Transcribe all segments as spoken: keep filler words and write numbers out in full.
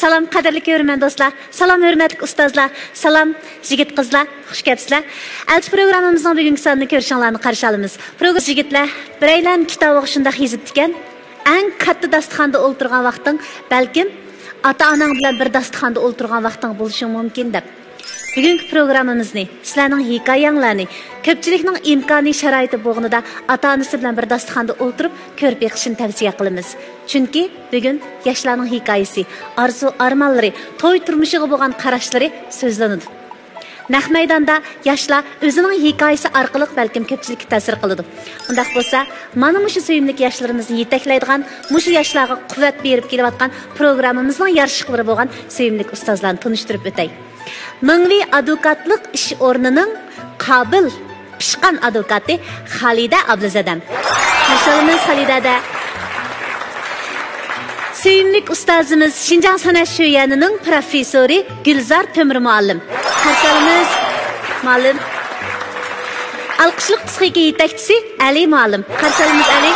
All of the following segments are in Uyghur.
سالام، قەدىرلىك كۆرۈرمەن دوستلار. سالام، ھۆرمەتلىك ئۇستازلار. سالام، يىگىت قىزلار. خۇش كەپسىلەر. ئەلچى پروگراممىمىزنىڭ بۈگۈنكى سانىنى كۆرۈشۈڭلارنى قارشى ئالىمىز. پروگرام يىگىتلەر، بىرەيلەن كىتاب ئوقۇشۇنداق يېزىپتىكەن. ئەڭ كاتتا داستىخاندا ئولتۇرغان ۋاقتىڭ، بەلكىم ئاتا-ئاناڭ بىلەن بىر داستىخاندا ئولتۇرغان ۋاقتىڭ بولۇشى مۇمكىن دەپ. بۈگۈنكى پروگراممىمىزنى سىلەرنىڭ ھېكايەڭلارنى كۆپچىلىكنىڭ ئىمكانى شارائىتى بولغىنىدا ئاتا-ئانىسى بىلەن بىر داستىخاندا ئولتۇرۇپ كۆرۈپ بېقىشنى تەۋسىيە قىلىمىز. چۈنكى بۈگۈن ياشلارنىڭ ھېكايىسى، ئارزۇ-ئارمانلىرى، توي تۇرمۇشىغا بولغان قاراشلىرى سۆزلىنىدۇ. نەق مەيداندا ياشلار ئۆزىنىڭ ھېكايىسى ئارقىلىق بەلكىم كۆپچىلىككە تەسىر قىلىدۇ. ئۇنداق بولسا، مانا مۇشۇ سۆيۈملۈك ياشلىرىمىزنى يېتەكلەيدىغان، مۇشۇ ياشلارغا قۇۋۋەت بېرىپ كېلىۋاتقان پروگراممىمىزنىڭ يارىشلىقلىرى بولغان سۆيۈملۈك ئۇستازلارنى تونۇشتۇرۇپ ئۆتەي. مىڭۋى ئادۋوكاتلىق ئىش ئورنىنىڭ قابىل پىشقان ئادۋوكاتى خالىدە ئابلىزادەم. قارشى ئالىمىز خالىدە ھەدە. سۆيۈملۈك ئۇستازىمىز، شىنجاڭ سەنئەت شۆيۈەنىنىڭ پروفېسسورى گۈلزار تۆمۈر مۇئەللىم. قارشى ئالىمىز، مۇئەللىم. ئالقىشلىق پسىخىكا يېتەكچىسى ئەلى مۇئەللىم. قارشى ئالىمىز، ئەلى.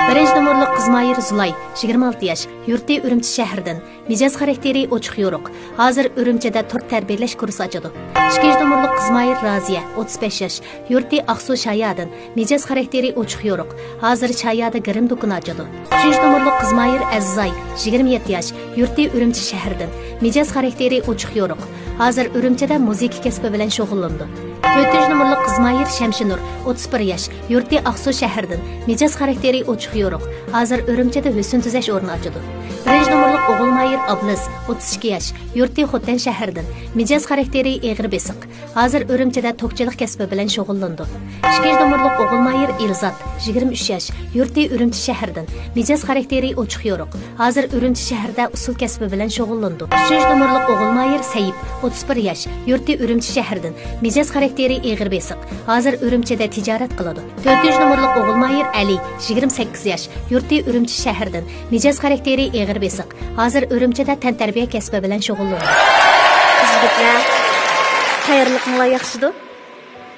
بىرىنچى نومۇرلۇق قىزمايىر زۇلاي، يىگىرمە ئالتە ياش، يۇرتى ئۈرۈمچى شەھىرىدىن. مىجەز خاراكتېرى ئوچۇق يورۇق. ھازىر ئۈرۈمچىدە تورت تەربىيەلەش كۇرسى ئاچىدۇ. ئىككىنچى نومۇرلۇق قىزمايىر رازىيە، ئوتتۇز بەش ياش، يۇرتى ئاقسۇ شايادىن. مىجەز خاراكتېرى ئوچۇق يورۇق. ھازىر شايادا گىرىم دۇكىنى ئاچىدۇ. ئۈچىنچى نومۇرلۇق قىزمايىر ئەزىزاي، يىگىرمە يەتتە ياش، يۇرتى ئۈرۈمچى شەھىرىدىن. مىجەز خاراكتېرى ئوچۇق يورۇق. ھازىر ئۈرۈمچىدە مۇزىكا كەسپى بىلەن شۇغۇللىنىدۇ. تۆتىنچى نومۇرلۇق قىزمايىر شەمشىنۇر، ئوتتۇز بىر ياش، يۇرتى ئاقسۇ شەھىرىدىن. مىجەز خاراكتېرى ئوچۇق يورۇق. ھازىر ئۈرۈمچىدە ھۆسن تۈزەش ئورنى ئاچىدۇ. بىرىنچى نومۇرلۇق ئوغۇلمايىر ئابلىز، ئوتتۇز ئىككى ياش، يۇرتى خوتەن شەھىرىدىن. مىجەز خاراكتېرى ئېغىر بېسىق. ھازىر ئۈرۈمچىدە توكچىلىق كەسپى بىلەن شۇغۇللىنىدۇ. ئىككىنچى نومۇرلۇق ئوغۇلمايىر ئېلزات، يىگىرمە ئۈچ ياش، يۇرتى ئۈرۈمچى شەھىرىدىن. مىجەز خاراكتېرى ئوچۇق يورۇق. ھازىر ئۈرۈمچى شەھىرىدە ئۇسسۇل كەسپى بىلەن شۇغۇللىنىدۇ. ئۈچىنچى نومۇرلۇق ئوغۇلمايىر سەيىپ، ئوتتۇز بىر ياش، يۇرتى ئۈرۈمچى شەھىرىدىن. مىجەز خاراكتېرى ئېغىر بېسىق. ھازىر ئۈرۈمچىدە تىجارەت قىلىدۇ. تۆتىنچى نومۇرلۇق ئوغۇلمايىر ئەلى، يىگىرمە سەككىز ياش، يۇرتى ئۈرۈمچى شەھىرىدىن. مىجەز خاراكتېرى ئېغىر بېسىق. ھازىر ئۈرۈمچىدە تەنتەربىيە كەسپى بىلەن شۇغۇللىنىدۇ. قىز يىگىتلەر، تەييارلىقىڭلار ياخشىدۇ؟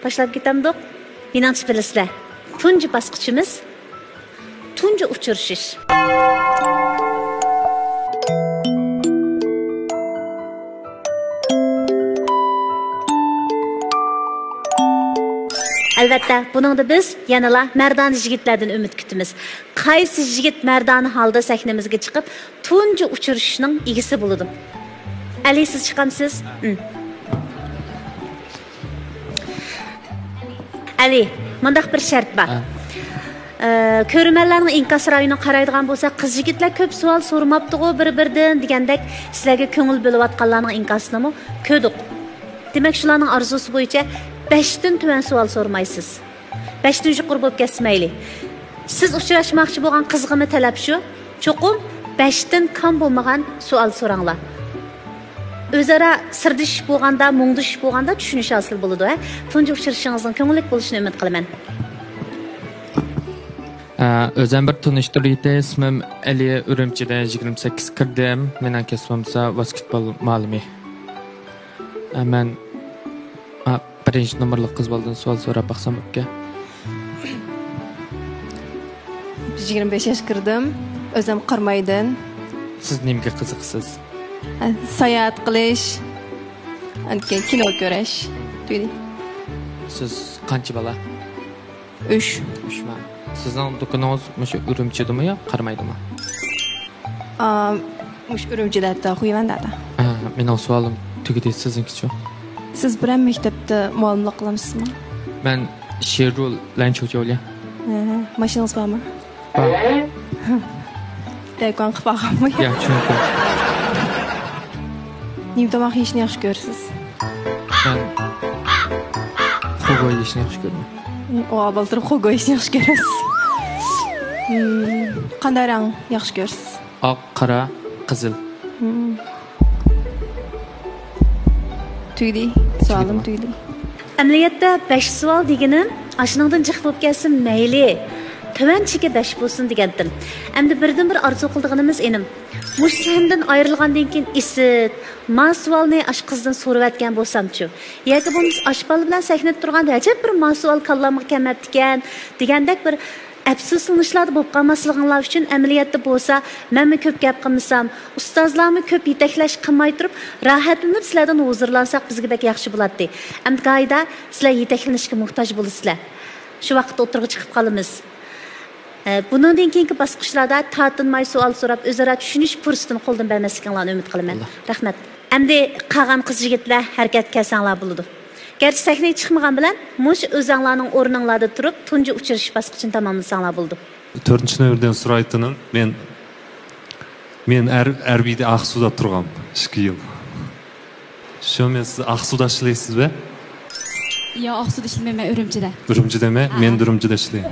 باشلاپ كېتەمدۇق؟ مېنىڭچە بىلىسىلەر. تۇنجى باسقۇچىمىز، تۇنجى ئۇچرىشىش. ئەلۋەتتە، بۇنىڭدا بىز يەنىلا مەردانە يىگىتلەردىن ئۈمىد كۈتىمىز. قايسى يىگىت مەردانە ھالدا سەھنىمىزگە چىقىپ، تۇنجى ئۇچرىشىشنىڭ ئىگىسى بولىدۇ؟ ئەلى، سىز چىقامسىز؟ ئۈم. ئەلى، مۇنداق بىر شەرت بار. ھە. ئە، كۆرۈرمەنلەرنىڭ ئىنكاس رايونىغا قارايدىغان بولساق، قىز يىگىتلەر كۆپ سوئال سورىماپتىغۇ بىر-بىرىدىن دېگەندەك، سىلەرگە كۆڭۈل بۆلۈۋاتقانلارنىڭ ئىنكاسىنىمۇ كۆردۇق. دېمەك، شۇلارنىڭ ئارزۇسى بويىچە بەشتىن تۆۋەن سوئال سورىمايسىز. بەشتىن يۇقىرى بولۇپ كەتسە مەيلى. سىز ئۇچراشماقچى بولغان قىزغىمۇ تەلەپ شۇ، چوقۇم بەشتىن كام بولمىغان سوئال سوراڭلار. ئۆزئارا سىردىشىش بولغاندا، مۇڭدىشىش بولغاندا چۈشىنىش ھاسىل بولىدۇ، ھە؟ تۇنجى ئۇچرىشىشىڭىزنىڭ كۆڭۈللۈك بولۇشىنى ئۈمىد قىلىمەن. ئە، ئۆزۈم بىر تونۇشتۇرۇۋېتەي، ئىسمىم ئەلى، ئۈرۈمچىدە يىگىرمە سەككىز كىردىم. مېنىڭ كەسپىم بولسا ۋاسكېتبول مۇئەللىمى. ئە، مەن، ئە، بىرىنچى نومۇرلۇق قىز بالىدىن سوئال سوراپ باقسام بوپكەن. يىگىرمە بەش ياشقا كىردىم. ئۆزۈم قارامايدىن. سىز نېمىگە قىزىقىسىز؟ ھە، ساياھەت قىلىش، ئاندىن كېيىن كىنو كۆرۈش. تۈگىدى. سىز قانچە بالا؟ ئۈچ. ئۈچمۇ؟ سىزنىڭ دۇكىنىڭىز مۇشۇ ئۈرۈمچىدىمۇ يا قارامايدىمۇ؟ ئا، مۇشۇ ئۈرۈمچىدە، ھەتتا خۇيۋەندەدە. ئا، مېنىڭ سوئالىم تۈگىدى، سىزنىڭكىچۇ؟ سىز بىرەر مەكتەپتە مۇئەللىملىق قىلامسىزمۇ؟ مەن شىرۇ لەنچۇجياۋليا. ئەھە، ماشىنىڭىز بارمۇ؟ بار. دەكۋان قىلىپ ئالغانمۇ؟ يا، چۈنكى. نېمە تاماق يېيىشنى ياخشى كۆرىسىز؟ مەن خوگو يېيىشنى ياخشى كۆرىمەن. ئۇ بالدۇر خوگو يېيىشنى ياخشى كۆرىسىز. مم، قانداق رەڭ ياخشى كۆرىسىز؟ ئاق، قارا، قىزىل. مم. تۈگىدى. سوئالىم تۈگىدى. ئەمەلىيەتتە بەش سوئال دېگىنىم، ئاشۇنىڭدىن جىق بولۇپ كەتسە مەيلى. تۆۋەن چېكى بەش بولسۇن دېگەنتىم. ئەمدى بىردىنبىر ئارزۇ قىلىدىغىنىمىز ئىنىم، مۇشۇ سەھنىدىن ئايرىلغاندىن كېيىن ئىسىت، ما سوئالنى ئاشۇ قىزدىن سورىۋەتكەن بولسامچۇ؟ ياكى بولمىسا ئاشۇ بالا بىلەن سەھنىدە تۇرغاندا ئەجەب بىر ما سوئال كاللامغا كەلمەپتىكەن دېگەندەك بىر ئەپسۇسلىنىشلاردا بولۇپ قالماسلىقىڭلار ئۈچۈن ئەمەلىيەتتە بولسا مەنمۇ كۆپ گەپ قىلمىسام، ئۇستازلارمۇ كۆپ يېتەكلەش قىلماي تۇرۇپ، راھەتلىنىپ سىلەردىن ھۇزۇرلانساق بىزگە بەك ياخشى بولاتتى. ئەمدى گاھىدا سىلەر يېتەكلىنىشكە موھتاج بولىسىلەر. شۇ ۋاقىتتا ئوتتۇرىغا چىقىپ قالىمىز. ئە، بۇنىڭدىن كېيىنكى باسقۇچلاردا تارتىنماي سوئال سوراپ، ئۆزئارا چۈشىنىش پۇرسىتىنى قولدىن بەرمەسلىكىڭلارنى ئۈمىد قىلىمەن. ئاللا. رەھمەت. ئەمدى قالغان قىز-يىگىتلەر ھەرىكەتكە كەلسەڭلار بولىدۇ. گەرچە سەھنىگە چىقمىغان بىلەن، مۇشۇ ئۆزەڭلارنىڭ ئورنۇڭلاردا تۇرۇپ، تۇنجى ئۇچرىشىش باسقۇچىنى تاماملىساڭلار بولىدۇ. Төртінші нөмірден сұрайтыным, мен, мен әр, әрбиде Ақсуда тұрғам, ішкі ел. Шо, мен сіз Ақсуда ішлейсіз бе? Yo'q, Oqsuda ishlamayman, Urumchida. Үрімчіде ме? Aha. Мен де Үрімчіде ішлеймін.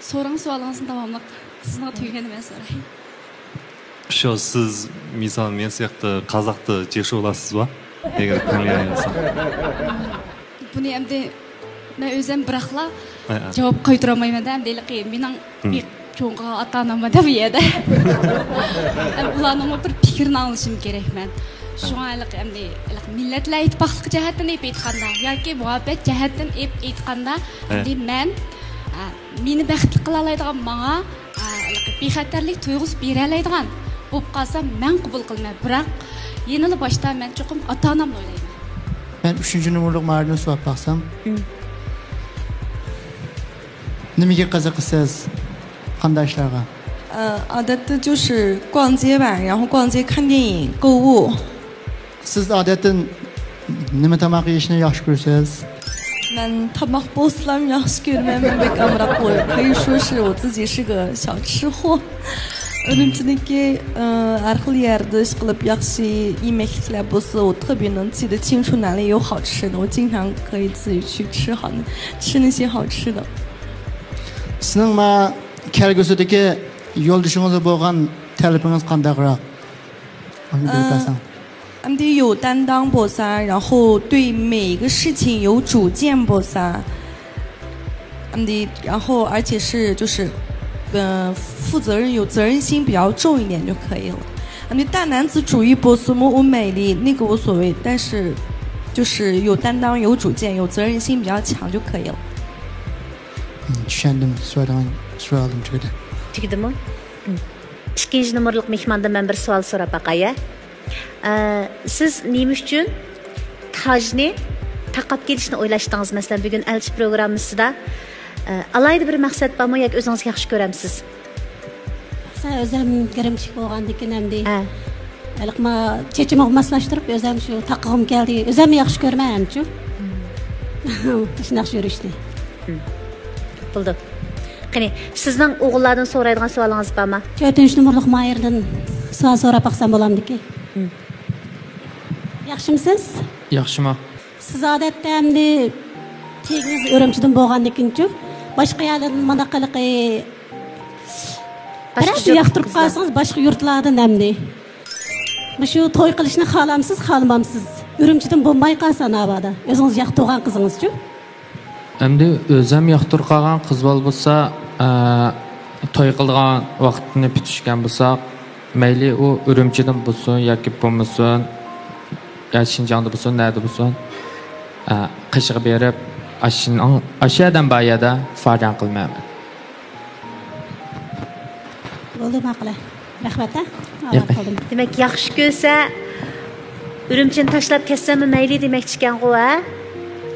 So'rang, savolingizni davomlab. Sizni tugaganini men so'ray. Шо, сіз, мисал, мен сияқты қазақты жекше боласыз ба? Егер таңдай алсам. Buni endi men o'zim biraqla javob qaytarolmayman-da, endi ھېلىقى مېنىڭ بىر چوڭ ата-ئانام بار-دە بۇ يەردە. Ularnىڭمۇ بىر پىكرىنى ئاڭلىشىم كېرەك مەن. شۇڭا ھېلىقى ئەمدى ھېلىقى مىللەتلەر ئىتتىپاقلىقى جەھەتتىن ئېلىپ ئېيتقاندا ياكى مۇھەببەت جەھەتتىن ئېلىپ ئېيتقاندا، ئەمدى مەن، ئە، مېنى بەختلىك قىلالايدىغان ماڭا، ئە، ھېلىقى بىخەتەرلىك تۇيغۇسى بېرەلەيدىغان بولۇپ قالسا مەن قوبۇل قىلىمەن. بىراق يەنىلا باشتا مەن چوقۇم ئاتا-ئانامنى ئويلايمەن. مەن ئۈچىنچى نومۇرلۇق ماھىردىن سوراپ باقسام. نېمىگە قىزىقىسىز؟ قانداق ئىشلارغا؟ 呃，عادەتتە 就是逛街吧，然后逛街看电影、购物。 سىز ئادەتتە نېمە تاماق يېيىشنى ياخشى كۆرىسىز؟ مەن تاماق بولسىلام ياخشى كۆرىمەن، مەن بەك ئامراق بولۇپ، 可以说是我自己是个小吃货。ئۈرۈمچىدىكى، ئە، ھەر خىل يەردە ئىشقىلىپ ياخشى يېمەكلىكلەر بولسا، 我特别能记得清楚哪里有好吃的，我经常可以自己去吃好，吃那些好吃的。 سىزنىڭ ما كەلگۈسىدىكى يولدىشىڭىزغا بولغان تەلىپىڭىز قانداقراق؟ ئۇنى بىلىپ ئە، بەرسەڭ. ئەمدى 有担当 بولسا، 然后对每一个事情有主见 bo'lsa. 然后而且是就是，呃，负责任、有责任心比较重一点就可以了。 ئەمدى 大男子主义 bo'lسىمۇ، ئۇ مەيلى، 那个无所谓，但是就是有担当、有主见、有责任心比较强就可以了。 چۈشەندىم، سورايدىغان سوئالىم تۈگىدى. تۈگىدىمۇ؟ ئىككىنچى نومۇرلۇق مېھماندىن مەن بىر سوئال سوراپ باقاي، ھە؟ ئە، سىز نېمە ئۈچۈن تاجنى تاقاپ كېلىشنى ئويلاشتىڭىز؟ مەسىلەن، بۈگۈن ئەلچى پروگراممىسىدا، ئە، ئالاھىدە بىر مەقسەت بارمۇ ياكى ئۆزىڭىز ياخشى كۆرەمسىز؟ مەسىلەن، ئۆزۈم گىرىمچىك بولغاندىكىن ئەمدى ھە. ھېلىقما چېچىمغا ماسلاشتۇرۇپ، ئۆزۈم شۇ تاقىغۇم كەلدى. ئۆزۈممۇ ياخشى كۆرىمەن ئەمچۇ. شۇنداق يۈرۈشنى. بولدى. قېنى، سىزنىڭ ئوغۇللاردىن سورايدىغان سوئالىڭىز بارمۇ؟ تۆتىنچى نومۇرلۇق ماھىردىن سوئال سوراپ باقسام بولامدىكى؟ ياخشىمۇسىز؟ ياخشىما. سىز ئادەتتە ئەمدى تېگىڭىز ئۈرۈمچىدىن بولغاندىكىنچۇ، باشقا يەردىن مانداق قىلىقى باشقا بىرەرسى يۇرتلۇق ياقتۇرۇپ قىزلار. قالسىڭىز، باشقا يۇرتلاردىن ئەمدى مۇشۇ توي قىلىشنى خالامسىز، خالىمامسىز؟ ئۈرۈمچىدىن بولماي قالسا ناۋادا، ئۆزىڭىز ياقتۇرغان قىزىڭىزچۇ؟ ئەمدى ئۆزەم ياقتۇرۇپ قالغان قىز بالا بولسا، ئە، توي قىلىدىغان ۋاقىتنى پۈتۈشكەن بولساق، مەيلى ئۇ ئۈرۈمچىدىن بولسۇن ياكى بولمىسۇن، يا شىنجاڭدا بولسۇن، نەدە بولسۇن، ئە، قېشىغا بېرىپ، ئاشۇنىڭ، ئاشۇ ئادەم بار يەردە فاريان قىلىمەن. بولدى، ماقۇل. رەھمەت، ھە؟ ئامراق قىلدىم. دېمەك، ياخشى كۆرسە، ئۈرۈمچىنى تاشلاپ كەتسەممۇ مەيلى دېمەكچىكەنغۇ، ھە؟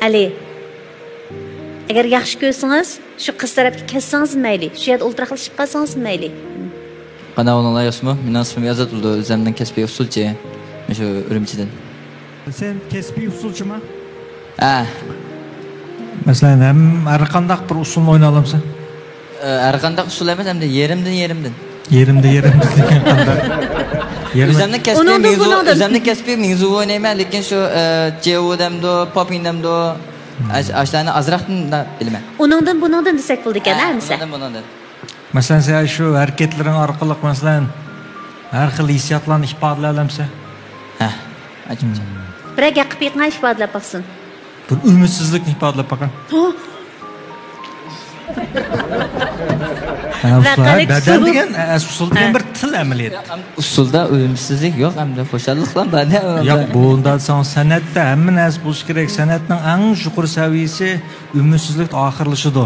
ئەلى. ئەگەر ياخشى كۆرسىڭىز، شۇ قىز تەرەپكە كەتسىڭىزمۇ مەيلى، شۇ يەردە ئولتۇراقلىشىپ قالسىڭىزمۇ مەيلى. قانداق ئوغلۇڭلار ياخشىمۇ؟ مېنىڭ ئىسمىم ئازات بولىدۇ، ئۆزۈمنىڭ كەسپىي ئۇسسۇلچى، مۇشۇ ئۈرۈمچىدىن. سەن كەسپىي ئۇسسۇلچىما؟ ھە. مەسىلەن، ھەم ھەر قانداق بىر ئۇسسۇلنى ئوينىيالامسەن؟ ئە، ھەر قانداق ئۇسسۇل ئەمەس، ئەمدى يېرىمدىن، يېرىمدىن. يېرىمدە يېرىمدىن دېگەن قانداق؟ يېرىم. ئۆزۈمنىڭ كەسپىي ئۇنىڭدىن مېڭزۇ، بۇنىڭدىن. ئۆزۈمنىڭ كەسپىي مېڭزۇ ئوينايمەن، لېكىن شۇ، ئە، جياۋ دەمدۇ، پوپىڭ دەمدۇ، ئاش-، ئاشۇلارنى ئازراقتىن بىلىمەن. ئۇنىڭدىن بۇنىڭدىن دېسەك بولىدىكەن، ھە، ھە، ئەمىسە؟ ئۇنىڭدىن بۇنىڭدىن. مەسىلەن، سەن شۇ ھەرىكەتلىرىڭ ئارقىلىق، مەسىلەن، ھەر خىل ھېسسىياتلارنى ئىپادىلەيلەمسەن؟ ھە، ئاجىزجان. بىرەر گەپ قىلىپ بېقىڭا، ئىپادىلەپ باقسۇن. بىر ئۈمىدسىزلىكنى ئىپادىلەپ باقاي. ھە؟ ئە، ئۇسۇل، ۋەقەلىك بەدەن ئۇسۇل. دېگەن، ئە، ئۇسۇل دېگەن ھە. بىر تىل ئەمەلىيەت. ئۇسۇلدا ئۈنۈمسىزلىك يوق، ئەمدى خۇشاللىقلا بار. ياق، بۇ ئۇنداق دېسەڭ، سەنئەتتە ھەممە نەرسە بولۇشى كېرەك. سەنئەتنىڭ ئەڭ يۇقىرى سەۋىيەسى ئۈمىدسىزلىكتە ئاخىرلىشىدۇ.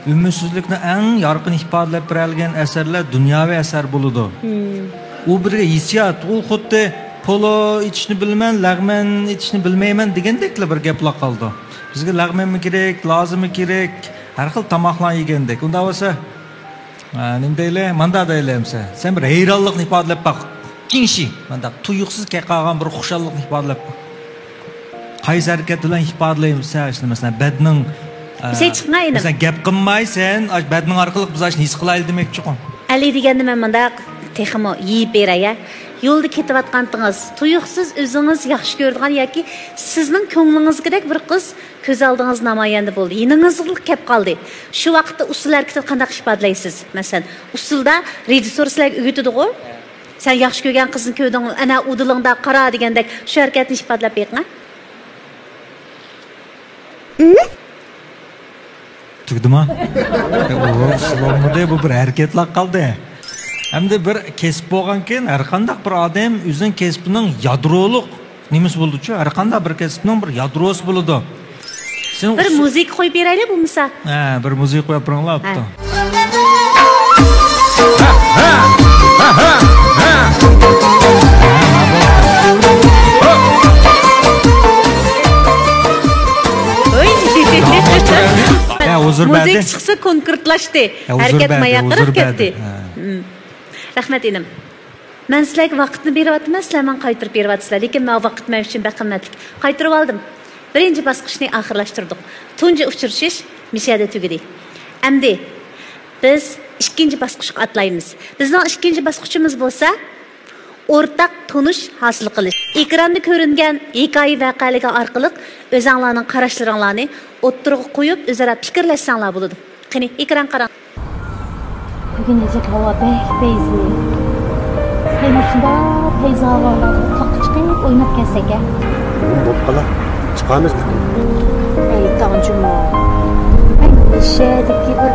ئۈمىدسىزلىكنى ئەڭ يارقىن ئىپادىلەپ بېرەلىگەن ئەسەرلەر دۇنياۋى ئەسەر بولىدۇ. مم. ئۇ بىر ھېسسىيات، ئۇ خۇددى پولو ئېتىشنى بىلىمەن، لەغمەن ئېتىشنى بىلمەيمەن دېگەندەكلا بىر گەپلا قالىدۇ. بىزگە لەغمەنمۇ كېرەك، لازىمۇ كېرەك، ھەر خىل تاماقلارنى يېگەندەك. ئۇنداق بولسا، ئە، نېمە دەيلى؟ ماندا دەيلى ئەمسە. سەن بىر ھەيرانلىقنى ئىپادىلەپ باق. جىڭشى، مانداق تۇيۇقسىز كەپ قالغان بىر خۇشاللىقنى ئىپادىلەپ باق. قايسى ھەرىكەت بىلەن ئىپادىلەيمىز سەن شۇنى، مەسىلەن، بەدنىڭ، ئە، بىر شەي چىقماي، ئىنىم. مەسىلەن، گەپ قىلماي سەن، ئاش-، بەدنىڭ ئارقىلىق بىز ئاشۇنى ھېس قىلايلى دېمەكچىغۇ. ئەلى دېگەننى مەن مۇنداق تېخىمۇ يېيىپ بېرەي، ھە. يولدا كېتىۋاتقانتىڭىز، تۇيۇقسىز ئۆزىڭىز ياخشى كۆرىدىغان ياكى سىزنىڭ كۆڭلىڭىزگىدەك بىر قىز كۆز ئالدىڭىزدا نامايەندە بولدى، يېنىڭىزغىلا كەپ قالدى. شۇ ۋاقىتتا ئۇسسۇل ھەرىكىتىنى قانداق ئىپادىلەيسىز؟ مەسىلەن، ئۇسسۇلدا رېژىسسور سىلەرگە ئۆگىتىدىغۇ. سەن ياخشى كۆرگەن قىزنى كۆردۈڭ، ئەنە ئۇ دىلىڭدا قارا دېگەندەك شۇ ھەرىكەتنى ئىپادىلەپ بېقىڭە. تۈگىدىما؟ ئۇسسۇل بولمىدى، بۇ بىر ھەرىكەتلا قالدى. ئەمدى بىر كەسىپ بولغانكىن، ھەر قانداق بىر ئادەم ئۆزىنىڭ كەسپىنىڭ يادرولۇق نېمىسى بولىدۇچۇ؟ ھەر قانداق بىر كەسىپنىڭ بىر يادروسى بولىدۇ. سېنىڭ بىر ئۇسسۇل- مۇزىكا قويۇپ بېرەيلى بولمىسا. ھە، بىر مۇزىكا قويۇپ بېرىڭلار، ھە. ھە، ھۇزۇر بەردى. مۇزىكا چىقسا كونكرېتلاشتى. ھە، ھۇزۇر ھەرىكەت بەردى، ماياقراق ھۇزۇر بەردى. كەتتى. ھە. مم. رەھمەت، ئىنىم. مەن سىلەرگە ۋاقىتنى بېرىۋاتىمەن، سىلەر ماڭا قايتۇرۇپ بېرىۋاتىسىلەر. لېكىن ماۋۇ ۋاقىت مەن ئۈچۈن بەك قىممەتلىك. قايتۇرۇۋالدىم. بىرىنچى باسقۇچنى ئاخىرلاشتۇردۇق. تۇنجى ئۇچرىشىش مىشەدە تۈگىدى. ئەمدى بىز ئىككىنچى باسقۇچقا ئاتلايمىز. بىزنىڭ ئىككىنچى باسقۇچىمىز بولسا ئورتاق تونۇش ھاسىل قىلىش. ئېكراندا كۆرۈنگەن ھېكايە ۋەقەلىرى ئارقىلىق ئۆزەڭلارنىڭ قاراشلىرىڭلارنى ئوتتۇرىغا قويۇپ، ئۆزئارا پىكىرلەشسەڭلار بولىدۇ. قېنى، ئېكران قاراڭ. بۈگۈن ئەجەب ھاۋا بەك پەيزلىك. ھەي، مۇشۇنداق پەيزى ھاۋالاردا تاغقا چىقىپ ئويناپ كەلسەك ھە؟ بولۇپ قالا. چىقارمىز بۈگۈن. ھەي، تاڭ جۇمۇ. ھەي، مىشەدىكى بىر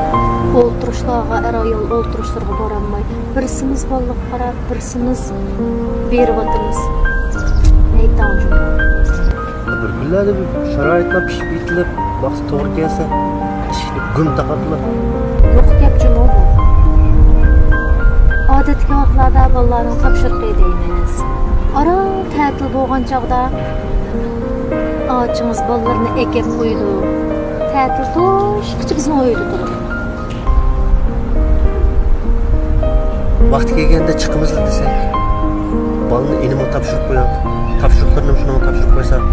ئولتۇرۇشلارغا، ئەر-ئايال ئولتۇرۇشلىرىغا بارالماي، بىرسىمىز بالىلىق قاراپ، بىرسىمىز بېرىۋاتىمىز. ھەي، تاڭ جۇمۇ. بىر كۈنلەردە بىر شارائىتلار پىشىپ يېتىلىپ، ۋاقتى توغرا كەلسە، ئىشىكنى گۈم تاقاپلا. يوق گەپ جۇمۇ بۇ. ئادەتتىكى ۋاقىتلاردا بالىلارنىڭ تاپشۇرۇقى دەيمىز. ئاران تەتىل بولغان چاغدا ئاچىڭىز بالىلىرىنى ئەكەپ قويىدۇ. تەتىل توشقىچە بىزنىڭ ئۆيدە تۇرىدۇ. ۋاقتى كەلگەندە چىقىمىزلا دېسەك، بالىنى ئىنىمغا تاپشۇرۇپ قويۇپ، تاپشۇرۇقلىرىنى شۇنىڭغا تاپشۇرۇپ قويساق،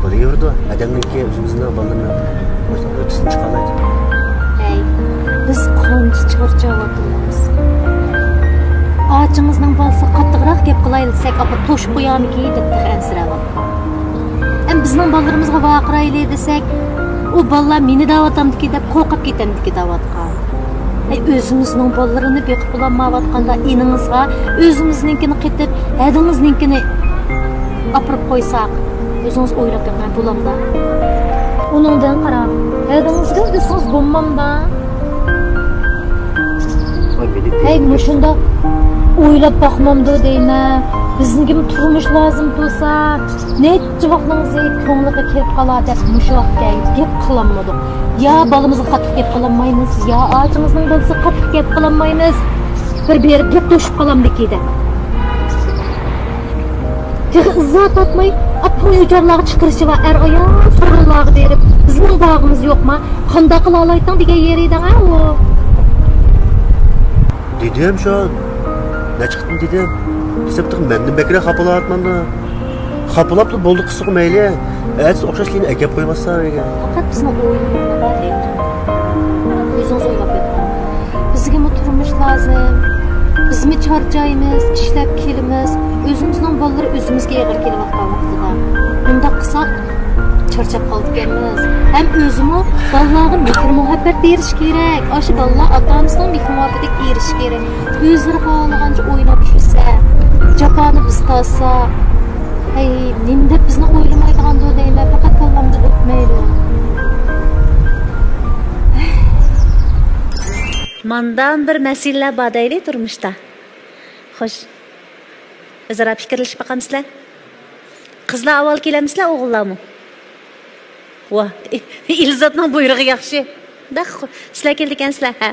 بولۇۋېرىدۇ. ئادەمنىڭكى ئۆزىمىزنىڭ بالىلىرىنى ئۆتىسىنى چىقالايدۇ. ھەي، بىز قانچە چارچاۋاتىمىز. ئاچىڭىزنىڭ بالىسىغا قاتتىقراق گەپ قىلايلى دېسەك، ئاپا توشۇپ قويارمىكىن دەپ تېخى ئەنسىرەۋاتىدۇ. ئەم، بىزنىڭ بالىلىرىمىزغا ۋارقىرايلى دېسەك، ئۇ بالىلار مېنى دەۋاتامدىكى دەپ قورقۇپ كېتەمدىكى دەۋاتقان. ھەي، ئۆزىمىزنىڭ بالىلىرىنى بېقىپ بولالمايۋاتقاندا ئىنىڭىزغا ئۆزىمىزنىڭكىنى قېتىپ، ھەدىڭىزنىڭكىنى ئاپىرىپ قويساق، ئۆزىڭىز ئويلاپ بېقىڭ، بولامدا؟ ئۇنىڭدىن قاراڭ، ھەدىڭىزگە ئۆزىڭىز بولمامدا؟ ھەي، مۇشۇنداق ئويلاپ باقمامدۇ دەيمەن. بىزنىڭكىمۇ تۇرمۇش لازىم تۇرسا، نەچچە ۋاقتىڭىزنى كۆڭلىگە كېلىپ قالا دەپ مۇشۇ ۋاقىتقا گەپ قىلالمىدۇق. يا بالىمىزغا قاتتىق گەپ قىلالمايمىز، يا ئاچىڭىزنىڭ بالىسىغا قاتتىق گەپ قىلالمايمىز. بىر بېرىپ گەپ توشۇپ قالامدىكى دەپ. تېخى ئىززەت پاتماي، ئاپتونوم ئۆيچانلارغا چىقىرىشى بار، ئەر-ئايال سورۇنلارغا بېرىپ، بىزنىڭ باغىمىز يوقما؟ قانداق قىلالايتتىڭ دېگەن يېرى ئىدىڭ ھە ئۇ؟ دېدىم شۇ، نەچچە قېتىم دېدىم. دېسەم تېخى مەندىن بەكرەك خاپىلاۋاتمامدۇ. خاپىلاپلا بولدى قىلسىغۇ مەيلى. ئەتىسى ئوخشاش كېيىن ئەكەپ قويۇۋاتسا ئۆيگە. پەقەت بىزنىڭ ئويلىمىغىنى بار دەيمەن. ئۆزىڭىز ئويلاپ بېقىڭ. بىزگىمۇ تۇرمۇش لازىم. بىزمۇ چارچايمىز، ئىشلەپ كېلىمىز. ئۆزىمىزنىڭ بالىلىرى ئۆزىمىزگە ئېغىر كېلىۋاتقان ۋاقتىدا. بۇنداق قىلساق، چارچاپ قالىدىكەنمىز. ھەم ئۆزىمۇ بالىلارغا مېھىر-مۇھەببەت بېرىش كېرەك. ئاشۇ بالىلار ئاتا-ئانىسىنىڭ مېھىر-مۇھەببىتىگە ئېرىشىش كېرەك. ئۆزلىرى خالىغانچە ئويناپ يۈرسە، جاپانى بىز تارتساق، ھەي، نېمە دەپ بىزنى ئويلىمايدىغاندۇ دەيمەن، پەقەت كاللامدىن ئۆتمەيدۇ. ماندام بىر مەسىلىلەر بار دەيلى تۇرمۇشتا. خوش، ئۆزئارا پىكىرلىشىپ باقامسىلەر؟ قىزلار ئاۋۋال كېلەمسىلەر، ئوغۇللارمۇ؟ ۋاھ، ئېلزاتنىڭ بۇيرۇقى ياخشى. داق، سىلەر كېلىدىكەنسىلەر، ھە؟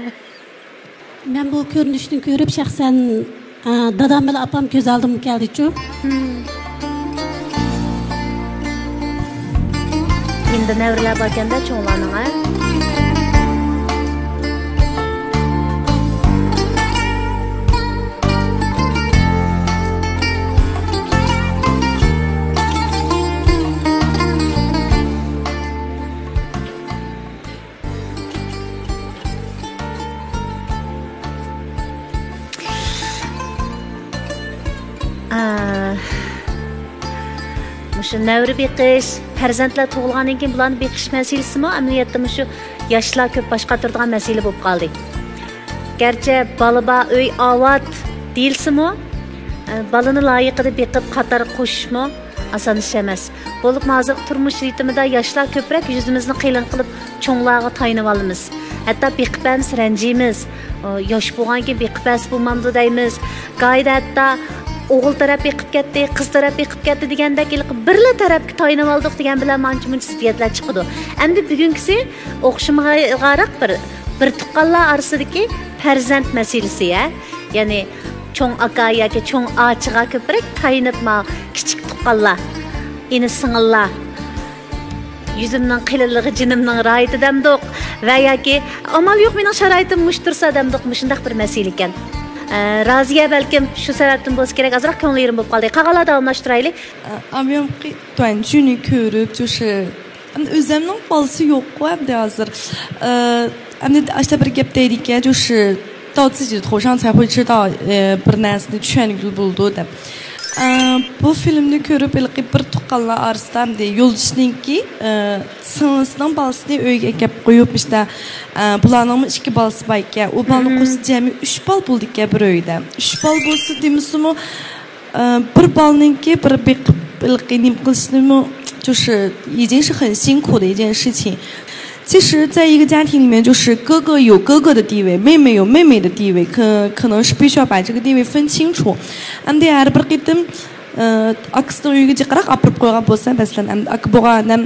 مەن بۇ كۆرۈنۈشنى كۆرۈپ شەخسەن، ئە، دادام بىلەن ئاپام كۆز ئالدىمغا كەلدىچۇ. ھىم. ئىندى نەۋرىلەر باركەندە چوڭلارنىڭ، ھە؟ ئا، مۇشۇ نەۋرە بېقىش، پەرزەنتلەر تۇغۇلغاندىن كېيىن بۇلارنى بېقىش مەسىلىسىمۇ ئەمەلىيەتتە مۇشۇ ياشلار كۆپ باش قاتۇرىدىغان مەسىلە بولۇپ قالدى. گەرچە بالا بار ئۆي ئاۋات دېيىلسىمۇ، ئە، بالىنى لايىقىدا بېقىپ قاتارغا قوشۇشمۇ ئاسان ئىش ئەمەس. بولۇپمۇ ھازىرقى تۇرمۇش رىتىمىدا ياشلار كۆپرەك يۈزىمىزنى قېلىن قىلىپ چوڭلارغا تايىنىۋالىمىز. ھەتتا بېقىپ بەرمىسە رەنجىيمىز. ئۇ، ياش بولغاندىكىن بېقىپ بەرسە بولمامدۇ دەيمىز. گاھىدا ھەتتا ئوغۇل تەرەپ بېقىپ كەتتى، قىز تەرەپ بېقىپ كەتتى دېگەندەك ھېلىقى بىرلا تەرەپكە تايىنىۋالدۇق دېگەن بىلەن مانچە مۇنچە زىددىيەتلەر چىقىدۇ. ئەمدى بۈگۈنكىسى ئوخشىمىغانراق بىر، بىر تۇغقانلار ئارىسىدىكى پەرزەنت مەسىلىسى، ھە؟ يەنى چوڭ ئاكا ياكى چوڭ ئاچىغا كۆپرەك تايىنىپ، ما كىچىك تۇغقانلار، ئىنى سىڭىللار، يۈزۈمنىڭ قېلىنلىقى جېنىمنىڭ راھىتى دەمدۇق ۋە ياكى ئامال يوق، مېنىڭ شارائىتىم مۇشۇ تۇرسا دەمدۇق، مۇشۇنداق بىر مەسىلە ئىكەن. ئە، رازىيە بەلكىم شۇ سەۋەبتىن بولسا كېرەك، ئازراق كۆڭلى يېرىم بولۇپ قالدى. قالغانلار داۋاملاشتۇرايلى. ئە، ئاميامقى تۇەنجۈنى كۆرۈپ، جۇشى. ئەمدى ئۆزەمنىڭ بالىسى يوققۇ ئەمدى ھازىر. ئە، ئەمدى ئاشتا بىر گەپ دەيدىكەن، جۇشى. 到自己的头上才会知道، ئە، بىر نەرسىنى چۈشەنگىلى بولىدۇ دەپ. ئە، بۇ فىلىمنى كۆرۈپ، ھېلىقى بىر تۇغقانلار ئارىسىدا ئەمدى يولدىشىنىڭكى، ئە، سىڭلىسىنىڭ بالىسىنى ئۆيگە ئەكەپ قويۇپ، ئىشتە، ئە، بۇلارنىڭمۇ ئىككى بالىسى بار ئىكەن. ئۇ بالىنى قوشسا جەمئىي ئۈچ بالا بولىدىكەن بىر ئۆيدە. ئۈچ بالا بولسا دېمىسىمۇ، ئە، بىر بالىنىڭكى بىر بېقىپ، ھېلىقى نېمە قىلىشنىمۇ، 就是已经是很辛苦的一件事情。 其实在一个家庭里面，就是哥哥有哥哥的地位，妹妹有妹妹的地位，可，可能是必须要把这个地位分清楚。ئەمدى ھەر بىر قېتىم، ئاكىسىنىڭ ئۆيىگە جىقراق ئاپىرىپ قويغان بولسا، مەسىلەن، ئەمدى ئاكا بولغان ئادەم،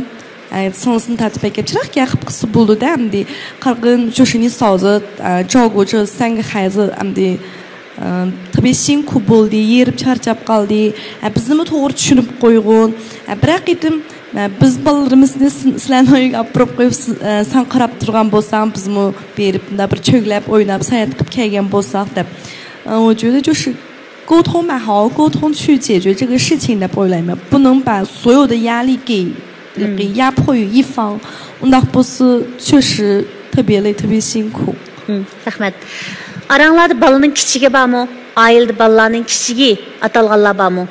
ئە، سىڭلىسىنى تارتىپ ئەكەپ جىقراق گەپ قىلسا بولىدۇ-دە، ئەمدى قالغان 就是你嫂子، ئە، 照顾这三个孩子، ئەمدى، ئە، 特别辛苦 بولدى، ھېرىپ چارچاپ قالدى. ئە، بىزنىمۇ توغرا چۈشىنىپ قويغىن. ئە، بىرەر قېتىم، ئە، بىز بالىلىرىمىزنى سىن-، سىلەرنىڭ ئۆيگە ئاپىرىپ قويۇپ، سىز، ئە، سەن قاراپ تۇرغان بولساڭ، بىزمۇ بېرىپ مۇنداق بىر چۆگلەپ، ئويناپ، ساياھەت قىلىپ كەلگەن بولساق دەپ. ئە، 我觉得就是 沟通嘛，好好沟通去解决这个事情的 بولىمەن. 不能把所有的压力给، 给压迫于一方。 ئۇنداق بولسا، 确实特别累，特别辛苦。 ھىم، رەھمەت. ئاراڭلاردا بالىنىڭ كىچىكى بارمۇ؟ ئائىلىدە بالىلارنىڭ كىچىكى ئاتالغانلار بارمۇ؟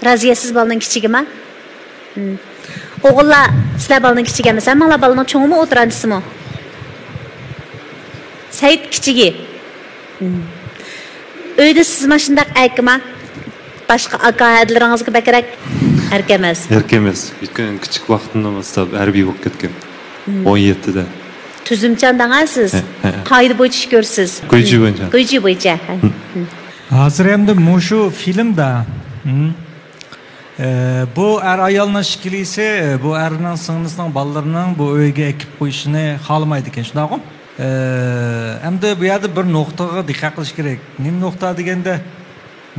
رازىيە، سىز بالىنىڭ كىچىكىما؟ ھىم. ئوغۇللار، سىلەر بالىنىڭ كىچىكى ئەمەس، ھەممىڭلار بالىنىڭ چوڭىمۇ، ئوتتۇرانچىسىمۇ؟ سەئىد كىچىكى. ھىم. ئۆيدە سىز ماشۇنداق ئەركىما؟ باشقا ئاكا ھەدىلىرىڭىزگە بەكرەك ئەرك ئەمەس. ئەرك ئەمەس. ئۆيتكەن كىچىك ۋاقتىمدىن باشلاپ ھەربىي بولۇپ كەتكەن. ھىم. ئون يەتتىدە. تۈزۈمچان دەڭە سىز. ھە، ھە. قائىدە بويىچە ئىش كۆرىسىز. گۇيجى بويىچە. گۇيجى بويىچە. ھە. ھىم. ھازىر ئەمدى مۇشۇ فىلىمدا، ھىم، ئە، بۇ ئەر ئايالنىڭ ئىككىلىسى، بۇ ئەرنىڭ سىڭلىسىنىڭ بالىلىرىنىڭ بۇ ئۆيگە ئەكىپ قويۇشىنى خالىمايدىكەن، شۇنداققۇ؟ ئە، ئەمدى بۇ يەردە بىر نۇقتىغا دىققەت قىلىش كېرەك. نېمە نۇقتا دېگەندە،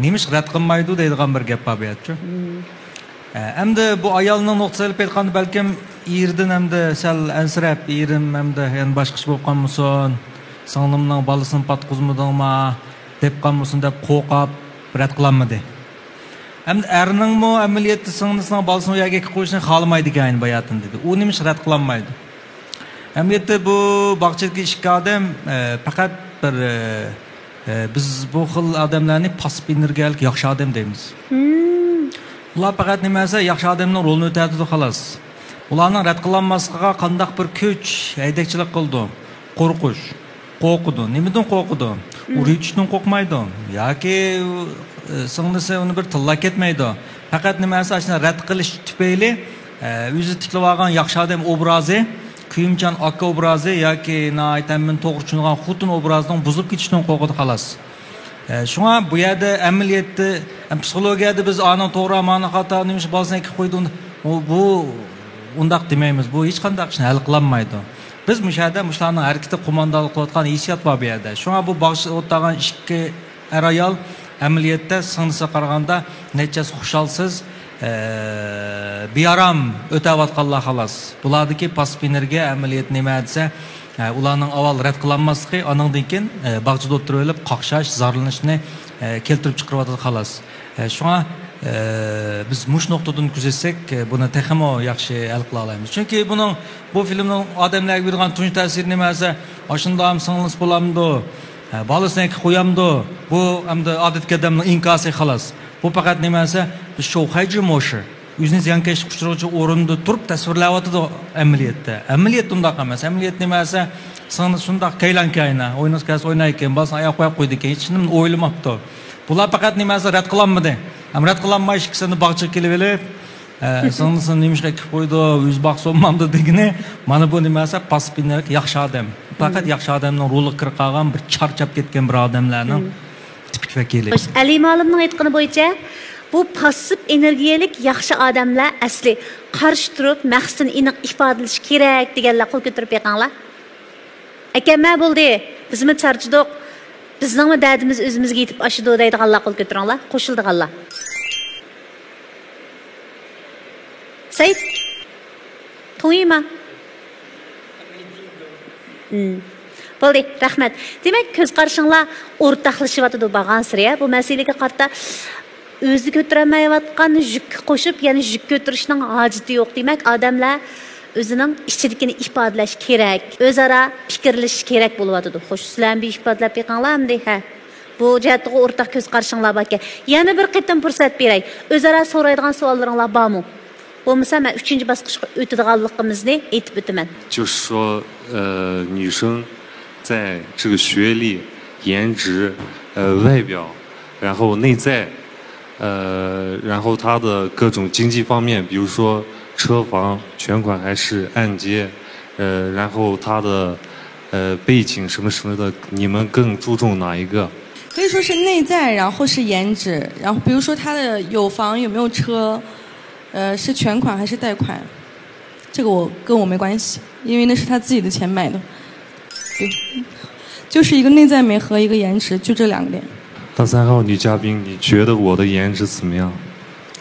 نېمىشقا رەت قىلمايدۇ دەيدىغان بىر گەپ بار بۇ يەردىچۇ. ھىم. ئە، ئەمدى بۇ ئايالنىڭ نۇقتىسى ئېلىپ ئېيتقاندا، بەلكىم ئېرىدىن ئەمدى سەل ئەنسىرەپ، ئېرىم ئەمدى يەنە باشقىچە بولۇپ قالمىسۇن، سىڭلىمنىڭ بالىسىنى پاتقۇزمىدىڭما دەپ قالمىسۇن دەپ قورقۇپ رەت قىلالمىدى. ئەمدى ئەرنىڭمۇ ئەمەلىيەتتە سىڭلىسىنىڭ بالىسىنى ئۇ يەرگە ئەكىپ قويۇشنى خالىمايدىكەن ئەينى باياتىن دېدى. ئۇ نېمىشقا رەت قىلالمايدۇ؟ ئەمەلىيەتتە بۇ باغچىدىكى ئىككى ئادەم، ئە، پەقەت بىر، ئە، ئە، بىز بۇ خىل ئادەملەرنى پاسسىپ ئېنېرگىيەلىك ياخشى ئادەم دەيمىز. ھىم. ئۇلار پەقەت نېمە دېسە، ياخشى ئادەمنىڭ رولىنى ئۆتەۋاتىدۇ، خالاس. ئۇلارنىڭ رەت قىلالماسلىقىغا قانداق بىر كۈچ ھەيدەكچىلىك قىلىدۇ؟ قورقۇش. قورقىدۇ. نېمىدىن قورقىدۇ؟ ئۇ رېتىشتىن قورقمايدۇ. ياكى، ئە، سىڭلىسى ئۇنى بىر تىللاپ كەتمەيدۇ. پەقەت نېمە دېسە، ئاشۇنداق رەت قىلىش تۈپەيلى، ئە، ئۆزى تىكلىۋالغان ياخشى ئادەم ئوبرازى كۆيۈمچان ئاكا ئوبرازى ياكى ناھايىتى ھەممىنى توغرا چۈشىنىدىغان خوتۇن ئوبرازىنىڭ بۇزۇلۇپ كېتىشىدىن قورقىدۇ، خالاس. ئە، شۇڭا بۇ يەردە ئەمەلىيەتتە، ئە، پسىخولوگىيەدە بىز ئانىڭ توغرا، مانىڭ خاتا، نېمىشقا بالىسىنى ئەكىپ قويدى، ئۇن-، ئۇ، بۇ ئۇنداق دېمەيمىز. بۇ ھېچقانداق ئىشنى ھەل قىلالمايدۇ. بىز مۇشۇ يەردە مۇشۇلارنىڭ ھەرىكىتى قوماندانلىق قىلىۋاتقان ھېسسىيات بار بۇ يەردە. شۇڭا بۇ باغچىدا ئولتۇرغان ئىككى ئەر-ئايال ئەمەلىيەتتە سىڭلىسىگە قارىغاندا نەچچە ھەسسە خۇشالسىز، ئە، بىئارام ئۆتەۋاتقانلار، خالاس. بۇلاردىكى پاسسىپ ئېنېرگىيە ئەمەلىيەتتە نېمە دېسە، ئە، ئۇلارنىڭ ئاۋۋال رەت قىلالماسلىقى، ئانىڭدىن كېيىن، ئە، باغچىدا ئولتۇرۇۋېلىپ قاقشاش، زارلىنىشنى، ئە، كەلتۈرۈپ چىقىرىۋاتىدۇ، خالاس. ئە، شۇڭا، ئە، بىز مۇشۇ نۇقتىدىن كۆزەتسەك، ئە، بۇنى تېخىمۇ ياخشى ھەل قىلالايمىز. چۈنكى بۇنىڭ، بۇ فىلىمنىڭ ئادەملەرگە بېرىدىغان تۇنجى تەسىرى نېمە دېسە، ئاشۇنداق سىڭلىسى بولامدۇ؟ ئە، بالىسىنى ئەكىپ قويامدۇ؟ بۇ ئەمدى ئادەتتىكى ئادەمنىڭ ئىنكاسى، خالاس. بۇ پەقەت نېمە دېسە، بىز شوخەيجى موشى. ئۆزىنى زىيانكەشلىك ئۇچرىغۇچە ئورنىدا تۇرۇپ تەسۋىرلەۋاتىدۇ ئەمەلىيەتتە. ئەمەلىيەت ئۇنداق ئەمەس. ئەمەلىيەت نېمە دېسە، سىڭلى شۇنداق كەيلان كەينە، ئويناش كەلسە ئوينايدىكەن، بالىسىنى ئاياغ قويۇپ قويىدىكەن، ھېچ نېمىنى ئويلىماپتۇ. بۇلار پەقەت نېمە دېسە، رەت قىلالمىدى. ھەم رەت قىلالماي ئىككىسىنى باغچىغا كېلىۋېلىپ، ئە، سىڭلىسىنى نېمىشقا ئەكىپ قويدى، ئۆزى باقسا بولمامدۇ دېگىنى، مانا بۇ نېمە دېسە، پاسسىپ ئېنېرگىيە ياخشى ئادەم. پەقەت ياخشى ئادەمنىڭ رولىغا كىرىپ قالغان بىر چارچاپ كەتكەن بىر ئادەملەرنىڭ تىپىك ۋەكىلى. خوش، ئەلى مۇئەللىمنىڭ ئېيتقىنى بويىچە، بۇ پاسسىپ ئېنېرگىيەلىك ياخشى ئادەملەر ئەسلى قارشى تۇرۇپ، مەقسىتىنى ئېنىق ئىپادىلىشى كېرەك دېگەنلەر قول كۆتۈرۈپ بېقىڭلار. ئەكەممە بولدى، بىزمۇ چارچىدۇق، بىزنىڭمۇ دەردىمىز ئۆزىمىزگە يېتىپ ئاشىدۇ دەيدىغانلار قول كۆتۈرۈڭلار، قوشۇلىدىغانلار. سەئىد، توڭيىما. بولدى، رەھمەت. دېمەك، كۆز قارىشىڭلار ئورتاقلىشىۋاتىدۇ بارغانسېرى، بۇ مەسىلىگە قارىتا. ئۆزى كۆتۈرەلمەيۋاتقان يۈككە قوشۇپ، يەنە يۈك كۆتۈرۈشنىڭ ھاجىتى يوق. دېمەك، ئادەملەر ئۆزىنىڭ ئىچىدىكىنى ئىپادىلەش كېرەك، ئۆزئارا پىكىرلىشىش كېرەك بولۇۋاتىدۇ. خوش، سىلەرمۇ بىر ئىپادىلەپ بېقىڭلار ئەمدى، ھە. بۇ جەھەتتىغۇ ئورتاق كۆز قارىشىڭلار باركەن. يەنە بىر قېتىم پۇرسەت بېرەي. ئۆزئارا سورايدىغان سوئاللىرىڭلار بارمۇ؟ بولمىسا، مەن ئۈچىنچى باسقۇچقا ئۆتىدىغانلىقىمىزنى ئېيتىپ ئۆتىمەن. 就是说，呃，女生在这个学历、颜值、呃，外表，然后内在，呃，然后她的各种经济方面，比如说车房全款还是按揭，呃，然后她的呃背景什么什么的，你们更注重哪一个？可以说是内在，然后是颜值，然后比如说他的有房有没有车，呃，是全款还是贷款，这个我跟我没关系，因为那是他自己的钱买的。对，就是一个内在美和一个颜值，就这两个点。大三号女嘉宾，你觉得我的颜值怎么样？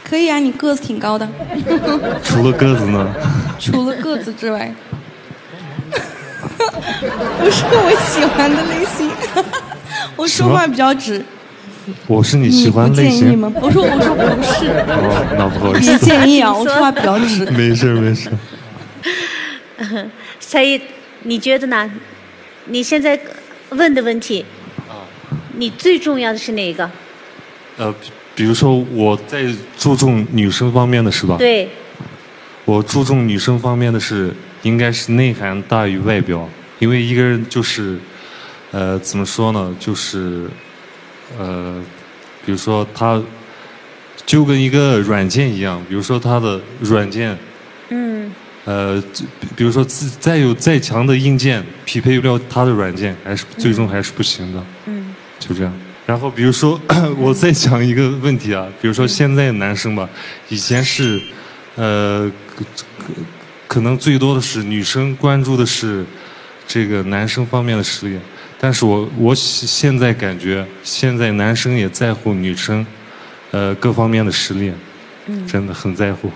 可以啊，你个子挺高的。除了个子呢？除了个子之外。不是我喜欢的类型。我说话比较直。我是你喜欢类型？你不介意吗？我说我说不是。哦，那不好意思。别介意啊，我说话比较直。没事没事。 Said, 你觉得呢？你现在问的问题，你最重要的是哪个？呃，比如说我在注重女生方面的是吧？对。我注重女生方面的是，应该是内涵大于外表，因为一个人就是，呃，怎么说呢，就是，呃，比如说他就跟一个软件一样，比如说他的软件，嗯呃，比如说再有再强的硬件，匹配不了他的软件，还是最终还是不行的。嗯就这样。然后比如说，我再讲一个问题啊，比如说现在男生吧，以前是，呃，可能最多的是女生关注的是这个男生方面的实力，但是我我现在感觉现在男生也在乎女生，呃，各方面的实力，真的很在乎。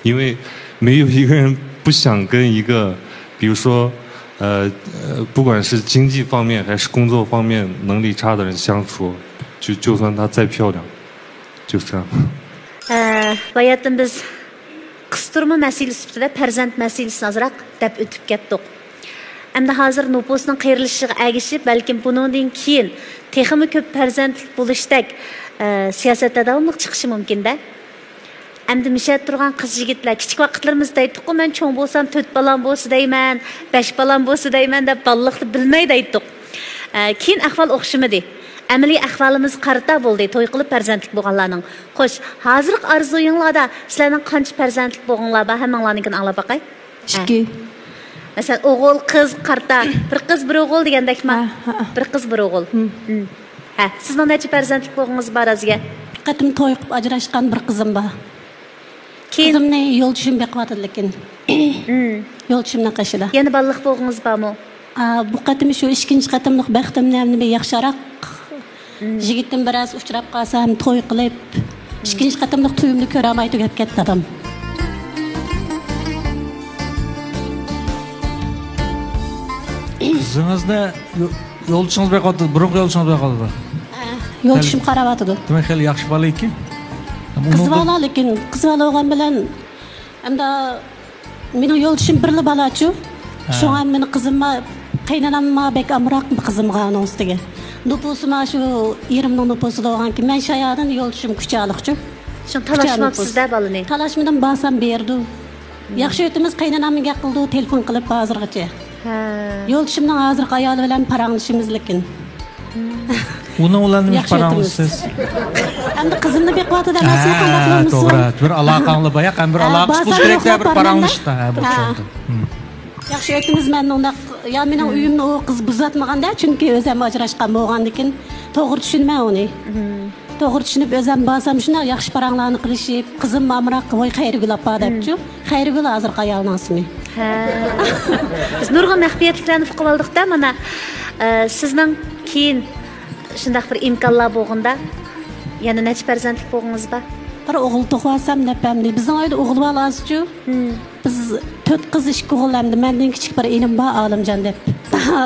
因为没有一个人不想跟一个，比如说，呃呃，不管是经济方面还是工作方面能力差的人相处，就就算她再漂亮，就这样。 باياتىن بىز قىستۇرما مەسىلىسى سۈپىتىدە پەرزەنت مەسىلىسىنى ئازراق دەپ ئۆتۈپ كەتتۇق. ئەمدى ھازىر نوپۇسنىڭ قېرىلىشىغا ئەگىشىپ، بەلكىم بۇنىڭدىن كېيىن تېخىمۇ كۆپ پەرزەنتلىك بولۇشتەك سىياسەتلەر داۋاملىق چىقىشى مۇمكىن-دە. ئەمدى مىشەدە تۇرغان قىز يىگىتلەر، كىچىك ۋاقىتلىرىمىزدا دەيتتۇققۇ، مەن چوڭ بولسام تۆت بالام بولسا دەيمەن، بەش بالام بولسا دەيمەن دەپ، بالىلىقتا بىلمەي دەيتتۇق. ئە، كېيىن ئەھۋال ئوخشىمىدى. ئەمەلىي ئەھۋالىمىزغا قارىتا بولدى توي قىلىپ پەرزەنتلىك بولغانلارنىڭ. خوش، ھازىرقى ئارزۇيۇڭلاردا سىلەرنىڭ قانچە پەرزەنتلىك بولغۇڭلار بار؟ ھەممىڭلارنىڭكىنى ئاڭلاپ باقاي. ئىككى. مەسىلەن، ئوغۇل، قىز، قارتا، بىر قىز، بىر ئوغۇل دېگەندەكما؟ ھە، ھە، ھە. بىر قىز، بىر ئوغۇل. ھىم. ھىم. ھە، سىزنىڭ نەچچە پەرزەنتلىك بولغىڭىز بار، رازىيە؟ بىر قېتىم توي قىلىپ ئاجراشقان بىر قىزىم بار. كېيىن قىزىمنى يولدىشىم بېقىۋاتىدۇ، لېكىن. ھىم. يولدىشىمنىڭ قېشىدا. يەنە بالىلىق بولغىڭىز بارمۇ؟ ئا، بۇ قېتىم شۇ ئىككىنچى قېتىملىق بەختىمنى ھەم نېمە ياخشىراق. ھىم. يىگىتىم بىرەز ئۇچراپ قالسا ھەم توي قىلىپ، ھىم. ئىككىنچى قېتىملىق تويۇمنى كۆرەلمەي تۈگەپ كەتتى ئادام. قىزىڭىزنى يو-، يولدىشىڭىز بېقىۋاتىدۇ، بۇرۇنقى يولدىشىڭىز بېقىۋاتىدۇ. ھە، يولدىشىم قاراۋاتىدۇ. دېمەك، خېلى ياخشى بالا ئىكەن. قىز بالا، لېكىن قىز بالا بولغان بىلەن ئەمدى مېنىڭ يولدىشىم بىرلا بالاچۇ. ھە. شۇڭا مېنىڭ قىزىمغا، قېينانامغا بەك ئامراق قىزىمغا ئۇنىڭ ئۈستىگە. نوپۇسىما شۇ ئېرىمنىڭ نوپۇسىدا بولغانكىن، مەن شايادىن يولدىشىم كۇچالىقچۇ. شۇڭا كۇچا نوپۇس. تالاشماپسىز-دە بالىنى. تالاشمىدىم، بارسام بېرىدۇ. ھىم. ياخشى ئۆتىمىز، قېينانام گەپ قىلىدۇ، تېلېفون قىلىپ ھازىرغىچە. ھە. يولدىشىمنىڭ ھازىرقى ئايالى بىلەن پاراڭلىشىمىز لېكىن. ئۇنىڭ بىلەن نېمە ياخشى ئۆتىمىز. پاراڭلىشىسىز؟ ئەمدى قىزىمنى بېقىۋاتىدۇ ئەمەسمۇ، ھە، قانداق قىلالمىسۇن؟ توغرا. بىر ئالاقەڭلار باياق، ھەم بىر ھە، ئالاقە قىلىش بازارلىق كېرەك-دە، بىر خەۋەرلەرمەن. پاراڭلىشىش. ھە، بۇ ھە. چۈشەندىم. ھىم. ياخشى ئۆتىمىز، مەن ئۇنداق، يا مېنىڭ ھىم. ئۆيۈمنى ئۇ قىز بۇزاتمىغاندا، چۈنكى ئۆزەم ئاجراشقان بولغاندىكىن توغرا چۈشىنىمەن ئۇنى. ھىم. توغرا چۈشىنىپ، ئۆزەم بارسام شۇنداق ياخشى پاراڭلارنى قىلىشىپ، قىزىم ئامراق، ۋاي خەيرىگۈل ئاپا دەپچۇ. ھىم. خەيرىگۈل ھازىرقى ئايالنىڭ ئىسمى. ھە. بىز نۇرغۇن مەخپىيەتلىكلەرنى ئۇقۇپ ئالدۇق-دە، مانا. ئە، سىزنىڭ كېيىن شۇنداق بىر ئىمكانلار بولغاندا، يەنە نەچچە پەرزەنتلىك بولغىڭىز بار؟ بىر ئوغۇل تۇغۇۋالسام دەپ ئەمدى. بىزنىڭ ئۆيدە ئوغۇل بالا ئازچۇ. ھىم. بىز تۆت قىز، ئىككى ئوغۇل، ئەمدى مەندىن كىچىك بىر ئىنىم بار، ئالىمجان دەپ.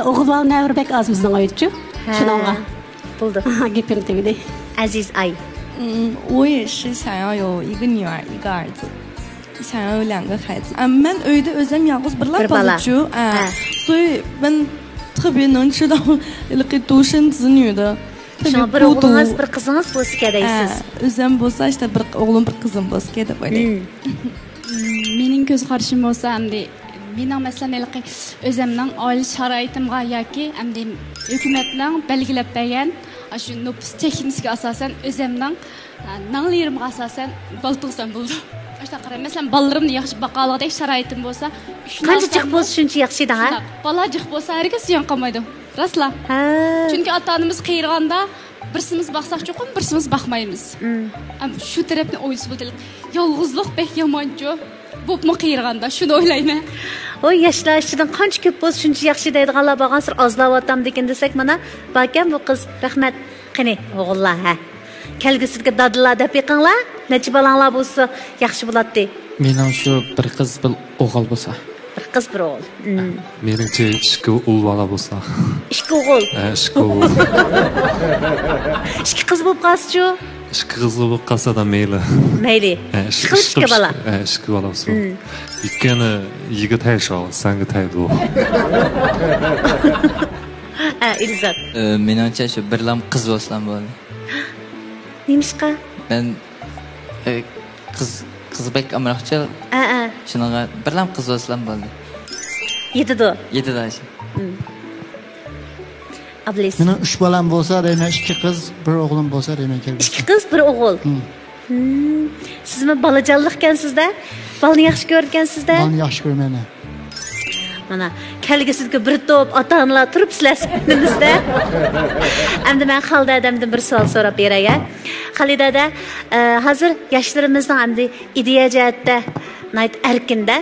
ئوغۇل بالا نەۋرە بەك ئاز بىزنىڭ ئۆيدىچۇ. ھە. شۇنىڭغا. بولدى. گېپىم تۈگىدى. ئەزىز ئاي. 嗯，我也是想要有一个女儿，一个儿子，想要有两个孩子。 ئە، مەن ئۆيدە ئۆزۈم يالغۇز بىرلا بىر بالا. بالىچۇ. ئە، ھە. 所以 مەن 特别能知道 ھېلىقى 独生子女的 شۇڭا بىر ئوغلىڭىز، بىر قىزىڭىز بولسا كەدەيسىز. ئە، ئۆزۈم بولسا ئىشتە بىر ئوغلۇم، بىر قىزىم بولسا كەدەي. ھىم. مېنىڭ كۆز قارىشىم بولسا، ئەمدى مېنىڭ مەسىلەن ھېلىقى ئۆزۈمنىڭ ئائىلە شارائىتىمغا ياكى ئەمدى ھۆكۈمەتنىڭ بەلگىلەپ بەرگەن ئاشۇ نوپۇس چەكلىمىسىگە ئاساسەن ئۆزۈمنىڭ، ئە، ناڭلىرىمغا ئاساسەن بالا تۇغسام بولىدۇ. ئاشۇنداق قاراي. مەسىلەن، بالىلىرىمنى ياخشى باقالىغۇدەك شارائىتىم بولسا، ئۈچ قانچە جىق ناۋساممۇ بولسا شۇنچە ياخشى دەڭ، ھە؟ شۇنداق. بالا جىق بولسا ھەرگىز زىيان قىلمايدۇ. راستلا. ھە. چۈنكى ئاتا-ئانىمىز قېرىغاندا بىرسىمىز باقساق چوقۇم بىرسىمىز باقمايمىز. ئەم، شۇ تەرەپنى ئويلىسا بولىدۇ. يالغۇزلۇق بەك يامانچۇ. بوپمۇ قېرىغاندا، شۇنى ئويلايمەن. ۋاي، ياشلار ئىچىدىن قانچە كۆپ بولسا شۇنچە ياخشى دەيدىغانلار بارغانسېرى ئازلاۋاتامدىكىن دېسەك، مانا، باركەن بۇ قىز. رەھمەت. قېنى، ئوغۇللار، ھە. كەلگۈسىدىكى دادىلار دەپ بېقىڭلار. نەچچە بالاڭلار بولسا ياخشى بولاتتى. مېنىڭ شۇ بىر قىز، بىر ئوغۇل بولسا. بىر قىز، بىر ئوغۇل. مېنىڭچە ئىككى ئۇل بالا بولسا. ئىككى ئوغۇل. ھە، ئىككى ئوغۇل. ئىككى قىز بولۇپ قالسىچۇ؟ ئىككى قىز بولۇپ قالسا دا مەيلى. مەيلى. ھە، ئىككى قىز، ئىككى بالا. ھە، ئىككى بالا بولسا. ئىككىنى يېگە تەيشى، سەنگە تەيدۇ. ھە، ئىلزات. ئە، مېنىڭچە شۇ بىرلام قىز بولسىلا بولدى. نېمىشقا؟ مەن، ئە، قىز، قىز بەك ئامراقچىل. ئە، ئە. شۇنىڭغا بىرلام قىز بولسىلا بولدى. يېتىدۇ. يېتىدۇ شۇ. ئابلىز. مېنىڭ ئۈچ بالام بولسا دەيمەن، ئىككى قىز، بىر ئوغلۇم بولسا دەيمەن كەلگۈسىدە. ئىككى قىز، بىر ئوغۇل. ھىم. ھىم. سىزمۇ بالاجانلىقكەنسىز-دە؟ بالىنى ياخشى كۆرىدىكەنسىز-دە؟ بالىنى ياخشى كۆرىمەن. مانا، كەلگۈسىدىكى بىر توپ ئاتا-ئانىلار تۇرۇپ سىلەر سەھنىمىزدە. ئەمدى مەن خالىد ھەدەمدىن بىر سوئال سوراپ بېرەي، ھە. خالىد ھەدە، ئە، ھازىر ياشلىرىمىزنىڭ ئەمدى ئىدىيە جەھەتتە ناھايىتى ئەركىن-دە.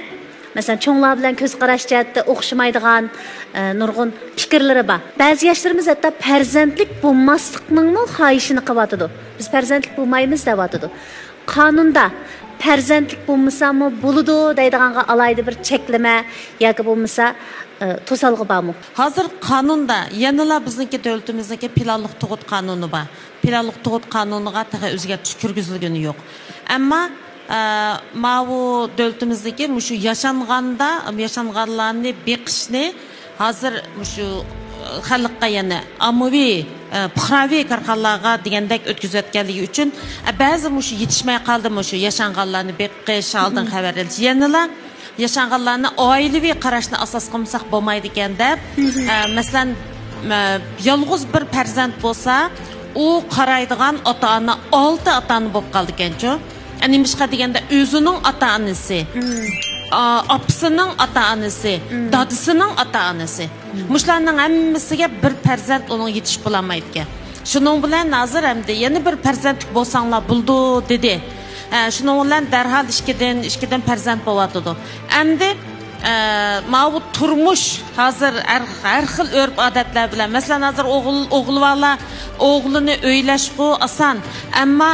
مەسىلەن، چوڭلار بىلەن كۆز قاراش جەھەتتە ئوخشىمايدىغان، ئە، نۇرغۇن پىكىرلىرى بار. بەزى ياشلىرىمىز ھەتتا پەرزەنتلىك بولماسلىقنىڭمۇ خاھىشىنى قىلىۋاتىدۇ. بىز پەرزەنتلىك بولمايمىز دەۋاتىدۇ. قانۇندا پەرزەنتلىك بولمىساممۇ بولىدۇ دەيدىغانغا ئالاھىدە بىر چەكلىمە ياكى بولمىسا، ئە، توسالغۇ بارمۇ؟ ھازىر قانۇندا يەنىلا بىزنىڭكى دۆلىتىمىزنىڭكى پىلانلىق تۇغۇت قانۇنى بار. پىلانلىق تۇغۇت قانۇنىغا تېخى ئۆزگەرتىش كىرگۈزۈلگىنى يوق. ئەمما، ئە، ماۋۇ دۆلىتىمىزدىكى مۇشۇ ياشانغاندا، ياشانغانلارنى بېقىشنى ھازىر مۇشۇ، ئە، خەلققە، يەنى ئاممىۋى، ئە، پۇقراۋى كارخانىلارغا دېگەندەك ئۆتكۈزۈۋەتكەنلىكى ئۈچۈن، ئە، بەزى مۇشۇ يېتىشمەي قالدى، مۇشۇ ياشانغانلارنى بېقىش، ھالدىن خەۋەر ئېلىش. يەنىلا ياشانغانلارنى ئائىلىۋى قاراشنى ئاساس قىلمىساق بولمايدىكەن دەپ، ئە، مەسىلەن، ئە، يالغۇز بىر پەرزەنت بولسا، ئۇ قارايدىغان ئاتا-ئانا، ئالتە ئاتا-ئانا بولۇپ قالىدىكەنچۇ. ئە، نېمىشقا دېگەندە، ئۆزىنىڭ ئاتا-ئانىسى. ئا-، ئاپىسىنىڭ ئاتا-ئانىسى، دادىسىنىڭ ئاتا-ئانىسى. مۇشۇلارنىڭ ھەممىسىگە بىر پەرزەنت ئۇنىڭ يېتىشىپ بولالمايدىكەن. شۇنىڭ بىلەن ھازىر ئەمدى يەنە بىر پەرزەنتلىك بولساڭلار بولىدۇ، دېدى. ئە، شۇنىڭ بىلەن دەرھال ئىككىدىن، ئىككىدىن پەرزەنت بولۇۋاتىدۇ. ئەمدى، ئە، ماۋۇ تۇرمۇش ھازىر ھەر، ھەر خىل ئۆرپ-ئادەتلەر بىلەن، مەسىلەن، ھازىر ئوغۇل، ئوغۇل بالىلار ئوغلىنى ئۆيلەشكۇ ئاسان، ئەمما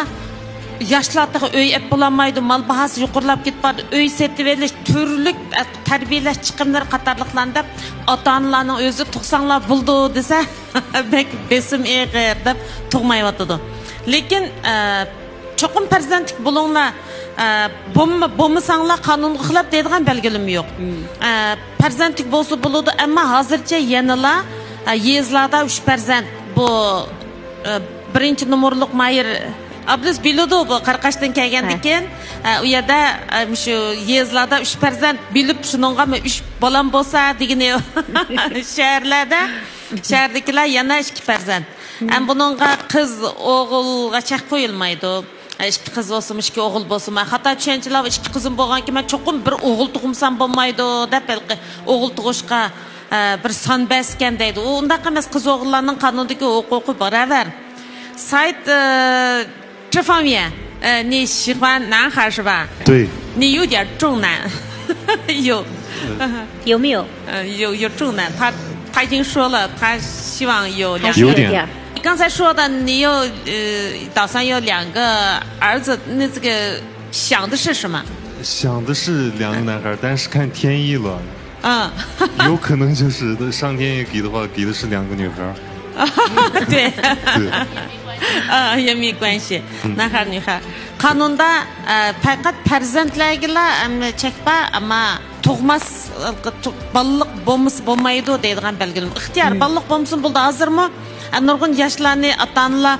ياشلار تېخى ئۆي ئېلىپ بولالمايدۇ، مال باھاسى يۇقىرىلاپ كېتىپ بارىدۇ، ئۆي سېتىۋېلىش، تۈرلۈك، ئە، تەربىيەلەش چىقىملىرى قاتارلىقلارنى دەپ، ئاتا-ئانىلارنىڭ ئۆزى تۇغساڭلار بولىدۇ دېسە، بەك بېسىم ئېغىر دەپ تۇغمايۋاتىدۇ. لېكىن، ئە، چوقۇم پەرزەنتلىك بولۇڭلار، ئە، بولما-، بولمىساڭلار قانۇنغا خىلاپ دەيدىغان بەلگىلىمە يوق. ئە، پەرزەنتلىك بولسا بولىدۇ، ئەمما ھازىرچە يەنىلا، ئە، يېزىلاردا ئۈچ پەرزەنت. بۇ، ئە، بىرىنچى نومۇرلۇق مايىر ئابلىز بىلىدۇ، بۇ قاراقاشتىن كەلگەندىن كېيىن، ئە، ئۇ يەردە، ئە، مۇشۇ يېزىلاردا ئۈچ پەرزەنت بىلىپ، شۇنىڭغا مەن ئۈچ بالام بولسا دېگىنى شەھەرلەردە، شەھەردىكىلەر يەنە ئىككى پەرزەنت. ھەم بۇنىڭغا قىز ئوغۇلغا چەك قويۇلمايدۇ. ئىككى قىز بولسىمۇ، ئىككى ئوغۇل بولسىمۇ، خاتا چۈشەنچىلەر، ئىككى قىزىم بولغانكىن، مەن چوقۇم بىر ئوغۇل تۇغمىسام بولمايدۇ دەپ، ھېلىقى ئوغۇل تۇغۇشقا، ئە، بىر سان بەرسىكەن دەيدۇ. ئۇ ئۇنداق ئەمەس، قىز ئوغۇللارنىڭ قانۇندىكى ھوقۇقى باراۋەر. سايت، ئە، 这方面，呃，你喜欢男孩是吧？对。你有点重男。有。有没有？呃，有有重男，他他已经说了，他希望有两个。有点。你刚才说的，你有呃，打算有两个儿子，那这个想的是什么？想的是两个男孩，但是看天意了，嗯，有可能就是上天也给的话，给的是两个女孩。对，对，呃，也没关系，男孩女孩。قانۇندا، ئە، پەقەت پەرزەنتلەرگىلا، ئەم، چەك بار، ئەمما تۇغماس، ئە، تۇ-، بالىلىق بولمىسا بولمايدۇ دەيدىغان بەلگىلىمە. ئىختىيار، بالىلىق بولمىسىمۇ بولىدۇ. ھازىرمۇ، ئە، نۇرغۇن ياشلارنى ئاتا-ئانىلار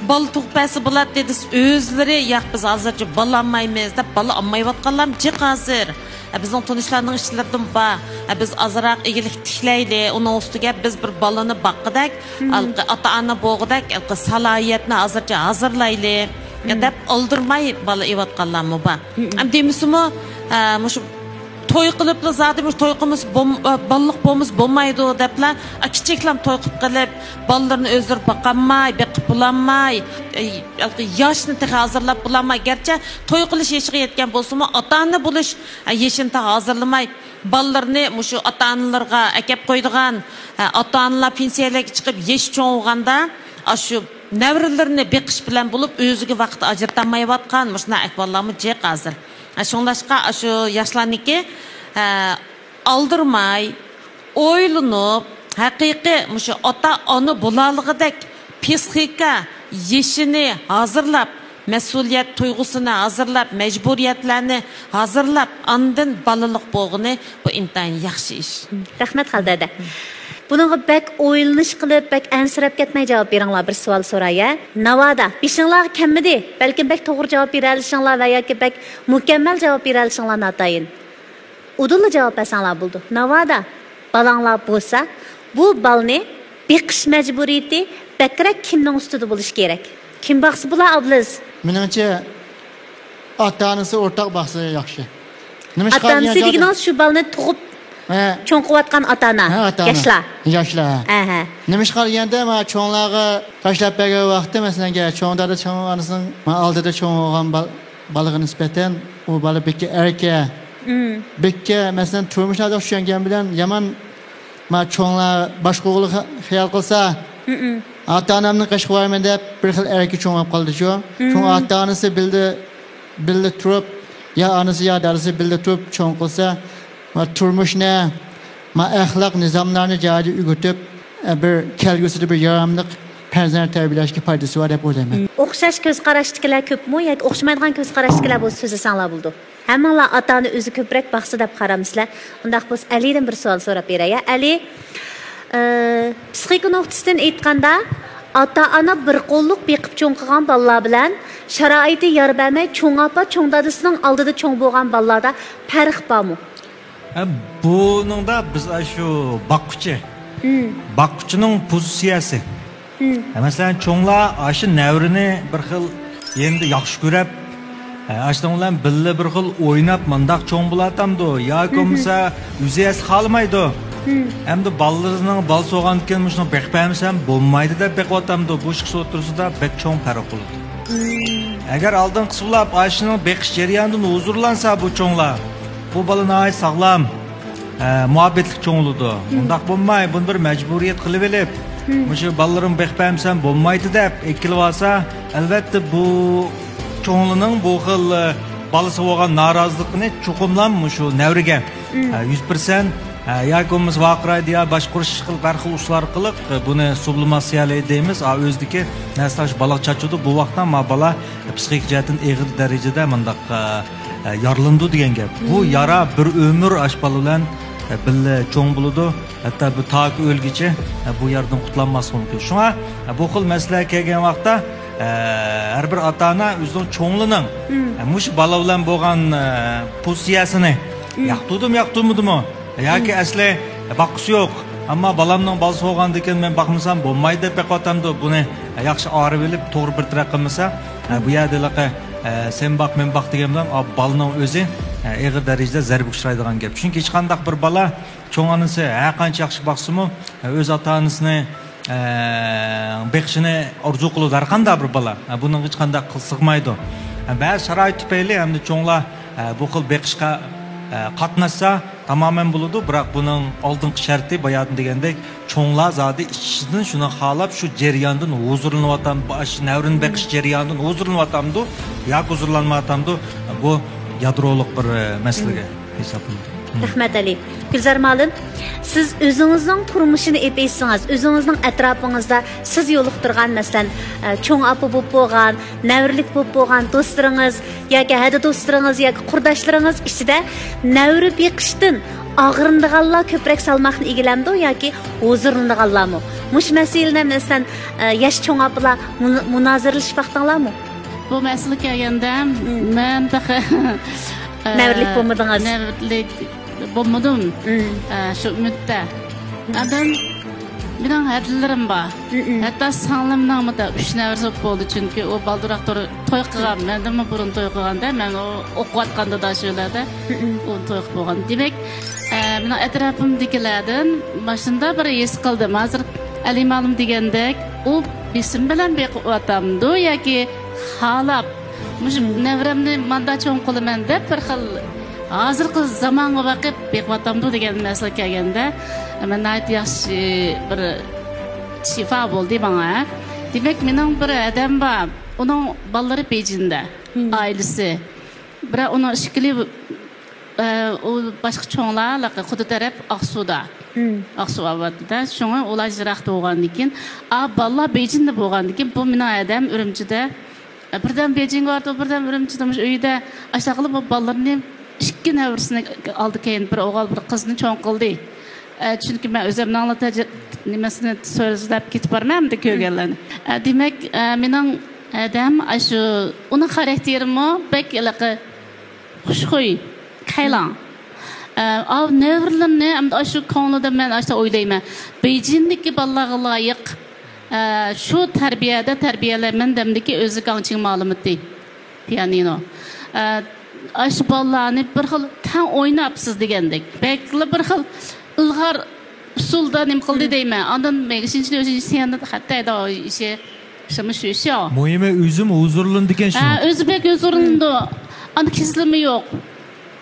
بالا تۇغۇپ بەرسە بولاتتى دېسە، ئۆزلىرى، ياق، بىز ھازىرچە بالا ئالمايمىز دەپ بالا ئالمايۋاتقانلارمۇ جىق ھازىر. ئە، بىزنىڭ تونۇشلارنىڭ ئىچلىرىدىمۇ بار. ئە، بىز ئازراق ئىگىلىك تىكلەيلى، ئۇنىڭ ئۈستىگە بىز بىر بالىنى باققۇدەك، ھېلىقى ئاتا-ئانا بولغۇدەك، ھېلىقى سالاھىيەتنى ھازىرچە ھازىرلايلى، دەپ ئالدىرماي بالا ئېۋاتقانلارمۇ بار. ئەم، دېمىسىمۇ، ئە، مۇشۇ توي قىلىپلا زادى مۇشۇ توي قىلمىسا بوم-، ئە، بالىلىق بولمىسا بولمايدۇ دەپلا، ئە، كىچىكلام توي قىلىپ قېلىپ، بالىلىرىنى ئۆزلىرى باقالماي، بېقىپ بولالماي، ئە، ھېلىقى ياشنى تېخى ھازىرلاپ بولالماي، گەرچە توي قىلىش يېشىغا يەتكەن بولسىمۇ، ئاتا-ئانا بولۇش، ئە، يېشىنى تېخى ھازىرلىماي، بالىلىرىنى مۇشۇ ئاتا-ئانىلىرىغا ئەكەپ قويىدىغان، ئاتا ئانىلار پېنسىيەلەرگە چىقىپ يېشى چوڭ بولغاندا، ئاشۇ نەۋرىلىرىنى بېقىش بىلەن بولۇپ، ئۆزىگە ۋاقىت ئاجرىتالمايۋاتقان مۇشۇنداق ئەھۋاللارمۇ جىق ھازىر. شۇڭلاشقا ئاشۇ ياشلارنىڭكى، ئالدىرىماي، ئويلىنىپ، ھەقىقىي مۇشۇ ئاتا ئانا بولالىغۇدەك پسىخىكا يېشىنى ھازىرلاپ، مەسئۇلىيەت تۇيغۇسىنى ھازىرلاپ، مەجبۇرىيەتلەرنى ھازىرلاپ، ئاندىن بالىلىق بولغىنى، بۇ ئىنتايىن ياخشى ئىش. رەھمەت، خالدەدە. بۇنىڭغا بەك ئويلىنىش قىلىپ، بەك ئەنسىرەپ كەتمەي جاۋاب بېرىڭلار، بىر سوئال سوراي، ھە؟ ناۋادا بېشىڭلارغا كەلمىدى، بەلكىم بەك توغرا جاۋاب بېرەلىشىڭلار ۋە ياكى بەك مۇكەممەل جاۋاب بېرەلىشىڭلار ناتايىن. ئۇدۇللا جاۋاب بەرسەڭلار بولىدۇ. ناۋادا بالاڭلار بولسا، بۇ بالىنى بېقىش مەجبۇرىيىتى بەكرەك كىمنىڭ ئۈستىدە بولۇشى كېرەك؟ كىم باقسا بولا، ئابلىز؟ مېنىڭچە، ئاتا-ئانىسى ئورتاق باقسا ياخشى. نېمىشقا ئاتا-ئانىسى دېگەن دېگىنىڭىز شۇ بالىنى تۇغۇپ ھە. چوڭ قىلىۋاتقان ئاتا-ئانا، ھە، ئاتا-ئانا. ياشلار. ياشلار. ئەھە. نېمىشقا دېگەندە، مانا چوڭلارغا تاشلاپ بەرگەن ۋاقىتتا، مەسىلەن، چوڭ دادا، چوڭ ئانىسىنىڭ ئالدىدا چوڭ بولغان بال-، بالىغا نىسبەتەن ئۇ بالا بەككە ئەركە، بەككە، مەسىلەن، تۇرمۇشنى ئازراق چۈشەنگەن بىلەن يامان، مانا چوڭلار باشقا ئوغۇلغا خىيال قىلسا، ئاتا-ئانامنى قېشىغا بارىمەن دەپ بىر خىل ئەركە چوڭ بولۇپ قالىدىچۇ. شۇڭا ئاتا-ئانىسى بىللە، بىللە تۇرۇپ، يا ئانىسى يا دادىسى بىللە تۇرۇپ چوڭ قىلسا، مانا تۇرمۇشنى، مانا ئەخلاق نىزاملارنى جايىدا ئۆگىتىپ، بىر كەلگۈسىدە بىر ياراملىق پەرزەنت تەربىيەلەشكە پايدىسى بار دەپ ئويلايمەن. ئوخشاش كۆز قاراشتىكىلەر كۆپمۇ ياكى ئوخشىمايدىغان كۆز قاراشتىكىلەر بولسا سۆزلىسەڭلار بولىدۇ. ھەممىڭلار ئاتا-ئانا ئۆزى كۆپرەك باقسا دەپ قارامسىلەر؟ ئۇنداق بولسا ئەلىدىن بىر سوئال سوراپ بېرەي، ھە؟ ئەلى، ئى، پسىخىكا نۇقتىسىدىن ئېيتقاندا، ئاتا-ئانا بىر قوللۇق بېقىپ چوڭ قىلغان بالىلار بىلەن شارائىتى يار بەرمەي چوڭ ئاپا، چوڭ دادىسىنىڭ ئالدىدا چوڭ بولغان بالىلاردا پەرق بارمۇ؟ ھە، بۇنىڭدا بىز ئاشۇ باققۇچى، باققۇچىنىڭ پوزىتسىيەسى. ھە، مەسىلەن، چوڭلار ئاشۇ نەۋرىنى بىر خىل يېنىدا ياخشى كۆرۈپ، ئاشۇنىڭ بىلەن بىللە بىر خىل ئويناپ، مۇنداق چوڭ بولاتامدۇ ياكى بولمىسا ئۆزى ئەسلى خالىمايدۇ. ئەمدى بالىلىرىنىڭ بالىسى بولغاندىكىن مۇشۇنى بېقىپ بەرمىسەم بولمايدۇ دەپ بېقىۋاتامدۇ؟ بۇ ئىككىسى ئوتتۇرىسىدا بەك چوڭ پەرق بولىدۇ. ئەگەر ئالدىنقىسى بولاپ ئاشۇنىڭ بېقىش جەريانىدىن ھۇزۇرلانسا بۇ چوڭلار، بۇ بالا ناھايىتى ساغلام، ئە، مۇھەببەتلىك چوڭ بولىدۇ. ئۇنداق بولماي، بۇنى بىر مەجبۇرىيەت قىلىۋېلىپ، مۇشۇ بالىلىرىمنى بېقىپ بەرمىسەم بولمايدۇ دەپ ئەكېلىۋالسا، ئەلۋەتتە بۇ چوڭلىنىڭ بۇ خىل، ئە، بالىسى بولغان نارازىلىقىنى چوقۇملا مۇشۇ نەۋرىگە، ئە، يۈز پىرسەنت، ئە، ياكى بولمىسا ۋارقىرايدۇ يا باشقا بىر ئىش قىلىپ، ھەر خىل ئۇسۇللار قىلىپ، ئە، بۇنى سۇبلىماتسىيەلەي دەيمىز. ئا، ئۆزىدىكى نەرسىلەر شۇ بالىغا چاچىدۇ. بۇ ۋاقىتتا ما بالا پسىخىك جەھەتتىن ئېغىر دەرىجىدە مۇنداق، ئە، ئە، يارىلىنىدۇ دېگەن گەپ. بۇ يارا بىر ئۆمۈر ئاشۇ بالا بىلەن، ئە، بىللە چوڭ بولىدۇ. ھەتتا بۇ تاكى ئۆلگۈچە، ئە، بۇ يارىدىن قۇتۇلالماسلىقى مۇمكىن. شۇڭا، ئە، بۇ خىل مەسىلىگە كەلگەن ۋاقىتتا، ئە، ھەر بىر ئاتا-ئانا ئۆزىنىڭ چوڭلىنىڭ، ئە، مۇشۇ بالا بىلەن بولغان، ئە، پوزىتسىيەسىنى ياقتۇردىمۇ، ياقتۇرمىدىمۇ؟ ياكى ئەسلى باققۇسى يوق. ئەمما بالامنىڭ بالىسى بولغاندىكىن مەن باقمىسام بولمايدۇ دەپ بېقىۋاتامدۇ؟ بۇنى ياخشى ئايرىۋېلىپ، توغرا بىر تەرەپ قىلمىسا، بۇ يەردە ھېلىقى، سەن باق، مەن باق دېگەن بىلەن بالىنىڭ ئۆزى ئېغىر دەرىجىدە زەربە ئۇچرايدىغان گەپ. چۈنكى ھېچقانداق بىر بالا چوڭ ئانىسى ھەر قانچە ياخشى باقسىمۇ، ئۆز ئاتا-ئانىسىنى، بېقىشىنى ئارزۇ قىلىدۇ ھەر قانداق بىر بالا. بۇنىڭغا ھېچقانداق قىل سىغمايدۇ. بەزى شارائىت تۈپەيلى ئەمدى چوڭلار، بۇ خىل بېقىشقا، قاتناشسا، تامامەن بولىدۇ، بىراق بۇنىڭ ئالدىنقى شەرتى باياتىن دېگەندەك، چوڭلار زادى ئىچىدىن شۇنى خالاپ، شۇ جەرياندىن ھۇزۇرلىنىۋاتام-، شۇ نەۋرىنى بېقىش جەريانىدىن ھۇزۇرلىنىۋاتامدۇ ياكى ھۇزۇرلانمايۋاتامدۇ، بۇ يادرولۇق بىر، ئە، مەسىلىگە ھېسابلىنىدۇ. رەھمەت، ئەلى. گۈلزار مۇئەللىم، سىز ئۆزىڭىزنىڭ تۇرمۇشىنى ئېلىپ ئېيتسىڭىز، ئۆزىڭىزنىڭ ئەتراپىڭىزدا سىز يولۇقتۇرغان، مەسىلەن، ئە، چوڭ ئاپا بولۇپ بولغان، نەۋرىلىك بولۇپ بولغان دوستلىرىڭىز، ياكى ھەدە دوستلىرىڭىز ياكى قۇرداشلىرىڭىز ئىچىدە نەۋرە بېقىشتىن ئاغرىنىدىغانلار كۆپرەك سالماقنى ئىگىلەمدۇ ياكى ھۇزۇرلىنىدىغانلارمۇ؟ مۇشۇ مەسىلىنى، مەسىلەن، ياش چوڭ ئاپىلار مۇنا-، مۇنازىرىلىشىپ باقتىڭلارمۇ؟ بۇ مەسىلىگە كەلگەندە، مەن تېخى نەۋرىلىك بولمىدىڭىز. نەۋرىلىك بولمىدىم. ئە، شۇ ئۈمىدتە. ئاندىن مېنىڭ ھەدىلىرىم بار. ھەتتا سىڭلىمنىڭمۇ ئۈچ نەۋرىسى بولدى، چۈنكى ئۇ بالدۇرراق توي قىلغان، مەندىنمۇ بۇرۇن توي قىلغاندا، مەن ئۇ ئوقۇۋاتقاندا شۇ يىللاردا ئۇ توي قىلىپ بولغان. دېمەك، ئە، مېنىڭ ئەتراپىمدىكىلەردىن ماشۇنداق بىر ھېس قىلدىم. ھازىر ئەلى مۇئەللىم دېگەندەك، ئۇ بېسىم بىلەن بېقىۋاتامدۇ ياكى خالاپ مۇشۇ نەۋرەمنى ماندا چوڭ قىلىمەن دەپ بىر خىل ھازىرقى زامانغا بېقىپ بېقىۋاتامدۇ دېگەن مەسىلىگە كەلگەندە، مەن ناھايىتى ياخشى بىر شىفا بولدى ماڭا. دېمەك، مېنىڭ بىر ھەدەم بار. ئۇنىڭ بالىلىرى بېيجىڭدە، ئائىلىسى. بىراق ئۇنىڭ ئىشكىلى، ئە، ئۇ باشقا چوڭلار، قۇدا تەرەپ ئاقسۇدا. ئاقسۇ ئاۋاتىدا. شۇڭا ئۇلار يىراقتا بولغاندىن كېيىن، ئا، بالىلار بېيجىڭدە بولغاندىن كېيىن، بۇ مېنىڭ ھەدەم ئۈرۈمچىدە. ئە، بىردەم بېيجىڭغا بارىدۇ، بىردەم ئۈرۈمچىدە مۇشۇ ئۆيدە ئاشۇنداق قىلىپ بۇ بالىلىرىنى ئىككى نەۋرىسىنى ئالدى كەينى بىر ئوغۇل، بىر قىزنى چوڭ قىلدى. ئە، چۈنكى مەن ئۆزۈمنىڭلا تەجرىبە نېمىسىنى سۆزلەپ كېتىپ بارىمەن ئەمدى كۆرگەنلەرنى. ئە، دېمەك، ئە، مېنىڭ ھەدەم ئاشۇ، ئۇنىڭ خاراكتېرىمۇ بەك ھېلىقى خۇشخۇي، قەيلاڭ. ئە، ئاۋۇ نەۋرىلىرىنى ئەمدى ئاشۇ كۆڭلىدە مەن ئاشۇ ئويلايمەن. بېيجىڭدىكى بالىلارغا لايىق، ئە، شۇ تەربىيەدە تەربىيەلەيمەن دەمدىكى ئۆزى گاڭچىڭ مالىمىتى، پىيانىنو. ئە، ئاشۇ بالىلارنى بىر خىل تەڭ ئويناپ سىز دېگەندەك. بەكلا بىر خىل ئىلغار ئۇسۇلدا نېمە قىلدى دەيمەن. ئاندىن مېگىشىنچىنى ئۆزىنى سىيانەت خەتتەيدە ئىشى. شۇمۇ شۇ ئىش يا. مۇھىمى ئۆزىمۇ ھۇزۇرلىنىدىكەن شۇ. ھە، ئۆزى بەك ھۇزۇرلىنىدۇ. ئانا كېسىلىمۇ يوق.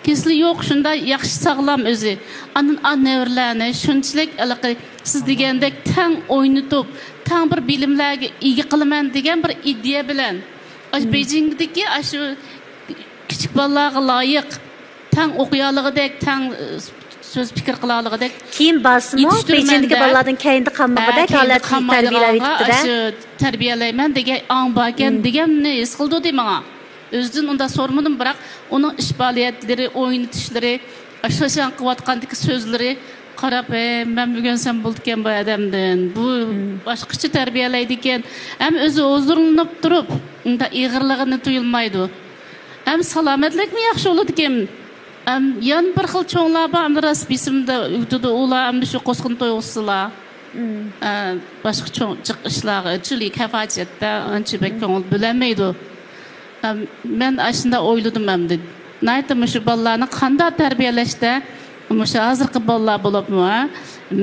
كېسىلى يوق، شۇنداق ياخشى ساغلام ئۆزى. ئاندىن ئا نەۋرىلەرنى شۇنچىلىك ھېلىقى سىز دېگەندەك تەڭ ئوينىتىپ، تەڭ بىر بىلىملەرگە ئىگە قىلىمەن دېگەن بىر ئىدىيە بىلەن. ئاشۇ بېيجىڭدىكى ئاشۇ كىچىك بالىلارغا لايىق، تەڭ ئوقۇيالىغۇدەك، تەڭ، ئە، سۆز پىكىر قىلالىغۇدەك كېيىن بارسىمۇ، يېتىشتۈرىمەن بېيجىڭدىكى دە. بالىلاردىن كەينىدە قالمىغۇدەك ھە، كەينىدە ھالەتتە قالمايدىغانغا تەربىيەلەۋېتىپتۇ-دە. ئاشۇ تەربىيەلەيمەن دېگەن ئاڭ باركەن دېگەننى ھېس قىلدۇردى ماڭا. ئۆزىدىن ئۇنداق سورىمىدىم، بىراق ئۇنىڭ ئىش پائالىيەتلىرى، ئوينىتىشلىرى، ئاشۇ شاڭ قىلىۋاتقاندىكى سۆزلىرى قاراپ، ھەي، مەن ئۆگەنسەم بولىدىكەن بۇ ئادەمدىن. بۇ باشقىچە تەربىيەلەيدىكەن. ھەم ئۆزى ھۇزۇرلىنىپ تۇرۇپ، ئۇنداق ئېغىرلىقىنى تۇيۇلمايدۇ. ھەم سالامەتلىكمۇ ياخشى بولىدىكەن. ھەم يەنە بىر خىل چوڭلار بار، ئەمدى راست بېسىمدا ئۆتىدۇ، ئۇلار ئەمدى شۇ قوسقىنى تويغۇزسىلا. ئە، باشقا چوڭ جىق ئىشلارغا، چىلى كەپ ھاجەتتە ئانچە بەك كۆڭۈل بۆلەلمەيدۇ. ئەم، مەن ئاشۇنداق ئويلىدىم ئەمدى. ناھايىتى مۇشۇ بالىلارنى قانداق تەربىيەلەشتە، مۇشۇ ھازىرقى بالىلار بولۇپمۇ، ھە؟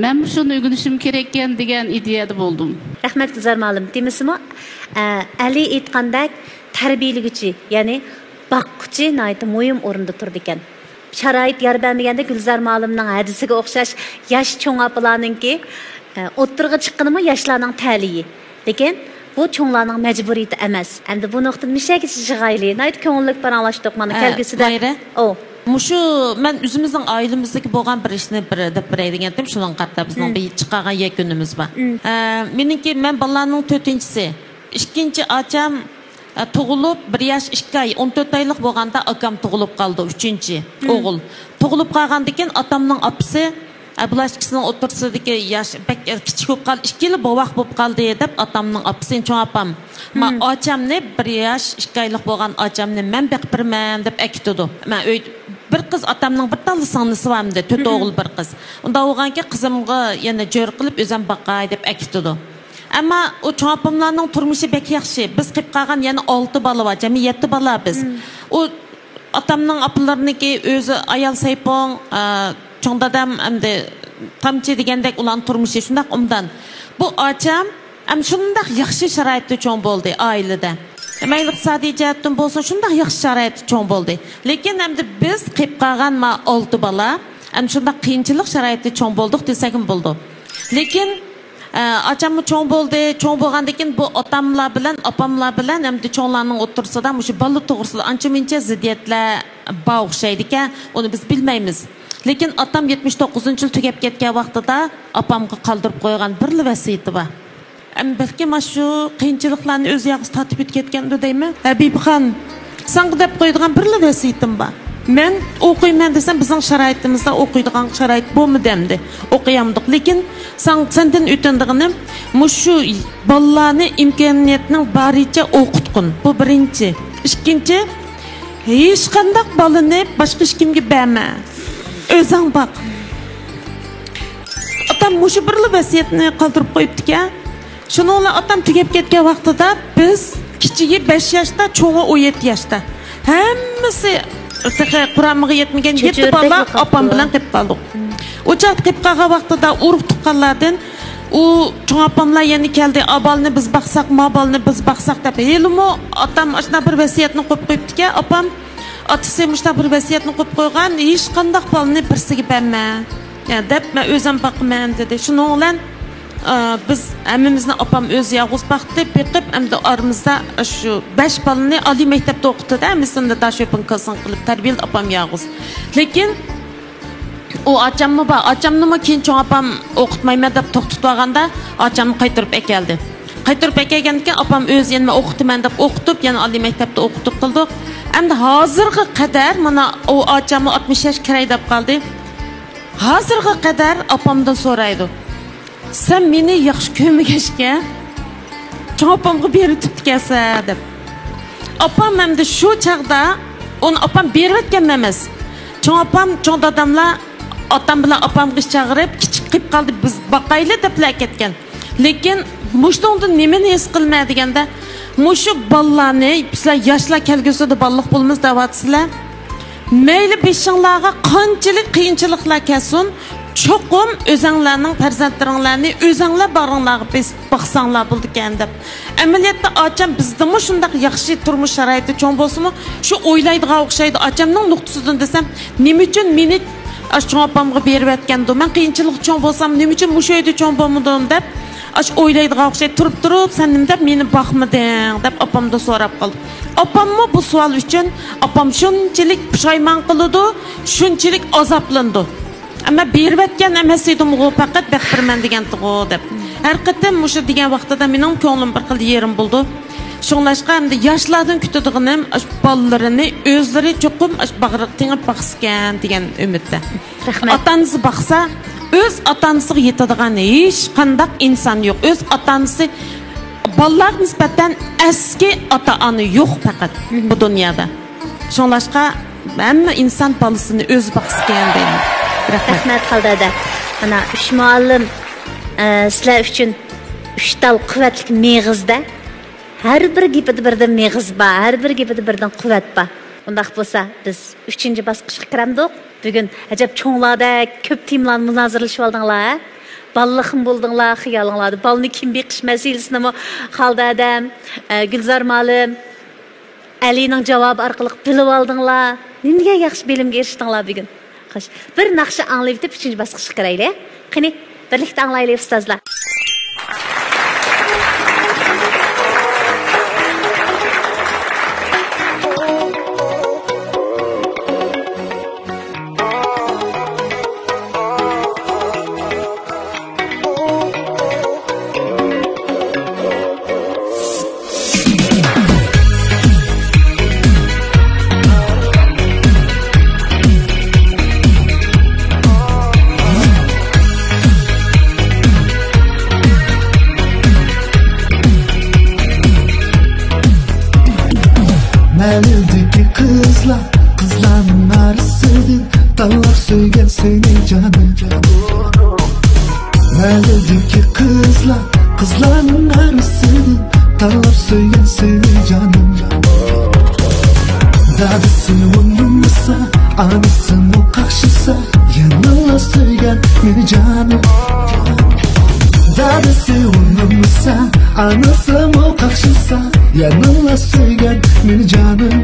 مەنمۇ شۇنى ئۆگىنىشىم كېرەككەن دېگەن ئىدىيەدە بولدۇم. رەھمەت، گۈلزار مۇئەللىم. دېمىسىمۇ، ئە، ئەلى ئېيتقاندەك، تەربىيەلىگۈچى، يەنى باققۇچى ناھايىتى مۇھىم ئورۇندا تۇرىدىكەن. شارائىت يار بەرمىگەندە، گۈلزار مۇئەللىمنىڭ ھەدىسىگە ئوخشاش ياش چوڭ ئاپىلارنىڭكى، ئە، ئوتتۇرىغا چىققىنىمۇ ياشلارنىڭ تەلىيى. لېكىن بۇ چوڭلارنىڭ مەجبۇرىيىتى ئەمەس. ئەمدى بۇ نۇقتىنى مۇشۇ يەرگىچە يىغايلى. ناھايىتى كۆڭۈللىك پاراڭلاشتۇق مانا ھە، كەلگۈسىدە. مايرا. ئو. مۇشۇ مەن ئۆزىمىزنىڭ ئائىلىمىزدىكى بولغان بىر ئىشنى بىر دەپ بېرەي دېگەنتىم، شۇنىڭغا قارىتا بىزنىڭ مم. بىر چىقارغان يەكۈنىمىز بار. مم. ئە، مېنىڭكى، مەن بالىلارنىڭ تۆتىنچىسى. ئىككىنچى ئاچام، ئە، تۇغۇلۇپ بىر ياش ئىككى ئاي، ئون تۆت ئايلىق بولغاندا ئاكام تۇغۇلۇپ قالدى، ئۈچىنچى مم. ئوغۇل. تۇغۇلۇپ قالغاندىن كېيىن ئاتامنىڭ ئاپىسى، ئە، بۇلار ئىككىسىنىڭ ئوتتۇرىسىدىكى ياش بەك كىچىك بولۇپ قالدى، ئىككىلا بوۋاق بولۇپ قالدى دەپ ئاتامنىڭ ئاپىسى، چوڭ ئاپام، ما، مم. ئاچامنى بىر ياش ئىككى ئايلىق بولغان ئاچامنى مەن بېقىپ بېرىمەن دەپ ئەكېتىدۇ. مەن ئۆي، بىر قىز، ئاتامنىڭ بىر تاللا سىڭلىسى بار ئەمدى، تۆت مم. ئوغۇل بىر قىز. ئۇنداق بولغانكەن قىزىمغا يەنە جور قىلىپ ئۆزۈم باقاي دەپ ئەكېتىدۇ. ئەمما ئۇ چوڭ ئاپاملارنىڭ تۇرمۇشى بەك ياخشى. بىز قېلىپ قالغان يەنە ئالتە بالا بار، جەمئىي يەتتە بالا بىز. مم. ئۇ ئاتامنىڭ ئاپىلىرىنىڭكى ئۆزى ئايال سەيپۇڭ، ئا، چوڭ دادام ئەمدى تامچى دېگەندەك ئۇلارنىڭ تۇرمۇشى شۇنداق ئوبدان. بۇ ئاچام ئەم شۇنداق ياخشى شارائىتتا چوڭ بولدى ئائىلىدە. مەيلى ئىقتىسادىي جەھەتتىن بولسۇن، شۇنداق ياخشى شارائىتتا چوڭ بولدى. لېكىن ئەمدى بىز قېلىپ قالغان ما ئالتە بالا ئەم شۇنداق قىيىنچىلىق شارائىتتا چوڭ بولدۇق دېسەكمۇ بولىدۇ. لېكىن ئە، ئاچاممۇ چوڭ بولدى. چوڭ بولغاندىن كېيىن بۇ ئاتاملار بىلەن ئاپاملار بىلەن ھەمدە چوڭلارنىڭ ئوتتۇرىسىدا مۇشۇ بالا توغرىسىدا ئانچە-مۇنچە زىددىيەتلەر بار ئوخشايدىكەن. ئۇنى بىز بىلمەيمىز. لېكىن ئاتام يەتمىش توققۇزىنچى يىل تۈگەپ كەتكەن ۋاقتىدا ئاپامغا قالدۇرۇپ قويغان بىرلا ۋەسىيىتى بار. ئەم، بەلكىم ئاشۇ قىيىنچىلىقلارنى ئۆزى يالغۇز تارتىپ ئۆتۈپ كەتكەندۇ دەيمەن. ھەبىبىخان، ساڭا دەپ قويىدىغان بىرلا ۋەسىيىتىم بار. مەن ئوقۇيمەن دېسەم، بىزنىڭ شارائىتىمىزدا ئوقۇيدىغان شارائىت بولمىدى ئەمدى. ئوقۇيالمىدۇق. لېكىن ساڭ-، سەندىن ئۆتۈنىدىغىنىم، مۇشۇ بالىلارنى ئىمكانىيەتنىڭ بارىچە ئوقۇتقىن. بۇ بىرىنچى. ئىككىنچى، ھېچقانداق بالىنى باشقا ھېچكىمگە بەرمە. ئۆزۈڭ باق. ئاتام مۇشۇ بىرلا ۋەسىيەتنى قالدۇرۇپ قويۇپتىكەن. شۇنىڭ بىلەن ئاتام تۈگەپ كەتكەن ۋاقتىدا بىز كىچىكى بەش ياشتا، چوڭى ئون يەتتە ياشتا. ھەممىسى تېخى قۇرامىغا يەتمىگەن يەتتە بالا ئاپام بىلەن قېلىپ قالدۇق. ئۇ چاغدا قېلىپ قالغان ۋاقتىدا ئۇرۇق تۇغقانلاردىن ئۇ چوڭ ئاپاملار يەنە كەلدى، ئا بالىنى بىز باقساق، ما بالىنى بىز باقساق دەپ. ھېلىمۇ ئاتام ئاشۇنداق بىر ۋەسىيەتنى قويۇپ قويۇپتىكەن. ئاپام، ئاتىسى مۇشۇنداق بىر ۋەسىيەتنى قويۇپ قويغان، ھېچقانداق بالىنى بىرسىگە بەرمە، يا، دەپ، مەن ئۆزۈم باقىمەن دېدى. شۇنىڭ بىلەن، ئە، بىز ھەممىمىزنى ئاپام ئۆزى يالغۇز باقتى، بېقىپ، ئەمدى ئارىمىزدا شۇ بەش بالىنى ئالىي مەكتەپتە ئوقۇتتى-دە، ھەممىسىنى داشۆپىڭ كالسىڭ قىلىپ تەربىيەلىدى ئاپام يالغۇز. لېكىن ئۇ ئاچاممۇ بار، ئاچامنىمۇ كېيىن چوڭ ئاپام ئوقۇتمايمەن دەپ توختىتىۋالغاندا، ئاچامنى قايتۇرۇپ ئەكەلدى. قايتۇرۇپ ئەكەلگەندىن كېيىن ئاپام ئۆزى يەنە مەن ئوقۇتىمەن دەپ ئوقۇتۇپ، يەنە ئالىي مەكتەپتە ئوقۇتۇپ قىلدۇق. ئەمدى ھازىرغا قەدەر، مانا، ئۇ ئاچاممۇ ئاتمىش ياش كىرەي دەپ قالدى. ھازىرغا قەدەر ئاپامدىن سورايدۇ، سەن مېنى ياخشى كۆرمىگەچكە، چوڭ ئاپامغا بېرىۋېتىپتىكەنسەن دەپ. ئاپام ئەمدى شۇ چاغدا، ئۇنى ئاپام بېرىۋەتكەن ئەمەس. چوڭ ئاپام، چوڭ داداملار ئاتام بىلەن ئاپامغا ئىش چاغىرىپ، كىچىك قېلىپ قالدى، بىز باقايلى دەپلا ئەكەتكەن. لېكىن مۇشۇنىڭدىن نېمىنى ھېس قىلىمەن دېگەندە، مۇشۇ بالىلارنى، سىلەر ياشلار كەلگۈسىدە بالىلىق بولىمىز دەۋاتىسىلەر. مەيلى بېشىڭلارغا قانچىلىك قىيىنچىلىقلار كەلسۇن، چوقۇم ئۆزەڭلارنىڭ پەرزەنتلىرىڭلارنى ئۆزەڭلار باغرىڭلارغا بېسىپ باقساڭلار بولىدىكەن دەپ. ئەمەلىيەتتە ئاچام بىزدىمۇ شۇنداق ياخشى تۇرمۇش شارائىتىدا چوڭ بولسىمۇ، شۇ ئويلايدىغان ئوخشايدۇ. ئاچامنىڭ نۇقتىسىدىن دېسەم، نېمە ئۈچۈن مېنى ئاشۇ چوڭ ئاپامغا بېرىۋەتكەندۇ؟ مەن قىيىنچىلىقتا چوڭ بولسام، نېمە ئۈچۈن مۇشۇ ئۆيدە چوڭ بولمىدىم دەپ، ئاشۇ ئويلايدىغان ئوخشايدۇ. تۇرۇپ تۇرۇپ، سەن نېمە دەپ مېنى باقمىدىڭ دەپ ئاپامدىن سوراپ قالدى. ئاپاممۇ بۇ سوئال ئۈچۈن، ئاپام شۇنچىلىك پۇشايمان قىلىدۇ، شۇنچىلىك ئازابلىنىدۇ. ئەمما بېرىۋەتكەن ئەمەس ئىدىمغۇ، پەقەت بېقىپ بېرىمەن دېگەنتىغۇ دەپ. ھەر قېتىم مۇشۇ دېگەن ۋاقتىدا مېنىڭ كۆڭلۈم بىر خىل يېرىم بولىدۇ. شۇڭلاشقا ئەمدى ياشلاردىن كۈتىدىغىنىم، ئاشۇ بالىلىرىنى ئۆزلىرى چوقۇم ئاشۇ باغرىغا تېڭىپ باقسىكەن دېگەن ئۈمىدتە. رەھمەت. ئاتا-ئانىسى باقسا، ئۆز ئاتا-ئانىسىغا يېتىدىغان ھېچقانداق ئىنسان يوق. ئۆز ئاتا-ئانىسى، بالىلارغا نىسبەتەن ئەسكى ئاتا-ئانا يوق پەقەت بۇ دۇنيادا. شۇڭلاشقا ھەممە ئىنسان بالىسىنى ئۆزى باقسىكەن دەيمەن. رەھمەت. رەھمەت، خالدەدە. مانا، ئۈچ مۇئەللىم، ئە، سىلەر ئۈچۈن ئۈچ تال قۇۋۋەتلىك مېغىزدە. ھەر بىر گېپىدە بىردىن مېغىز بار، ھەر بىر گېپىدە بىردىن قۇۋۋەت بار. ئۇنداق بولسا، بىز ئۈچىنچى باسقۇچقا كىرەمدۇق. بۈگۈن ئەجەب چوڭلاردەك كۆپ تېمىلارنى مۇنازىرىلىشىۋالدىڭلار، ھە؟ بالىلىقمۇ بولدىڭلار خىيالىڭلاردا. بالىنى كىم بېقىش مەسىلىسىنىمۇ خالىدە ھەدەم، ئە، گۈلزار مۇئەللىم، ئەلىنىڭ جاۋابى ئارقىلىق بىلىۋالدىڭلار. نېمىگە ياخشى بىلىمگە ئېرىشتىڭلار بۈگۈن؟ خوش، بىر ناخشا ئاڭلىۋېتىپ، ئۈچىنچى باسقۇچقا كىرەيلى. قېنى، بىرلىكتە ئاڭلايلى، ئۇستازلار. مەھەللىدىكى قىزلار، قىزلارنىڭ ئارىسىدىن تاللاپ سۆيگەن سېنى جانىم. مەھەللىدىكى قىزلار، قىزلارنىڭ ئارىسىدىن تاللاپ سۆيگەن سېنى جانىم. دادىسى ئۇنىمىسا، ئانىسىمۇ قاقشىسا، يەنىلا سۆيگەن مېنى جانىم. دادىسى ئۇنىمىسا، ئانىسىمۇ قاقشىسا، يەنىلا سۆيگەن مېنى جانىم.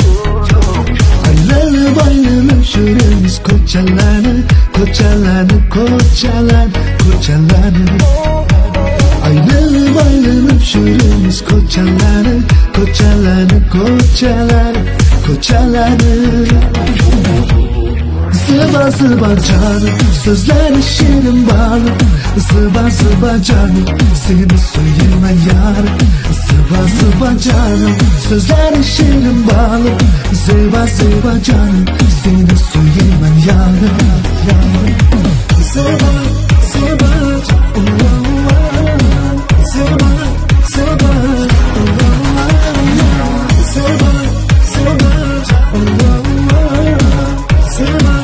ئايلىنىپ ئايلىنىپ يۈرىمىز كوچىلارنى، كوچىلارنى، كوچىلار، كوچىلارنى. ئايلىنىپ ئايلىنىپ يۈرىمىز كوچىلارنى، كوچىلارنى، كوچىلار، كوچىلارنى. زىبا زىبا جانىم، سۆزلەر شېرىن بالىم. زىبا زىبا جانىم، سېنى سۆيىمەن يارىم. زىبا زىبا جانىم، سۆزلەر شېرىن بالىم. زىبا زىبا جانىم، سېنى سۆيىمەن يارىم. زىبا زىبا، زىبا زىبا، زىبا زىبا، زىبا زىبا.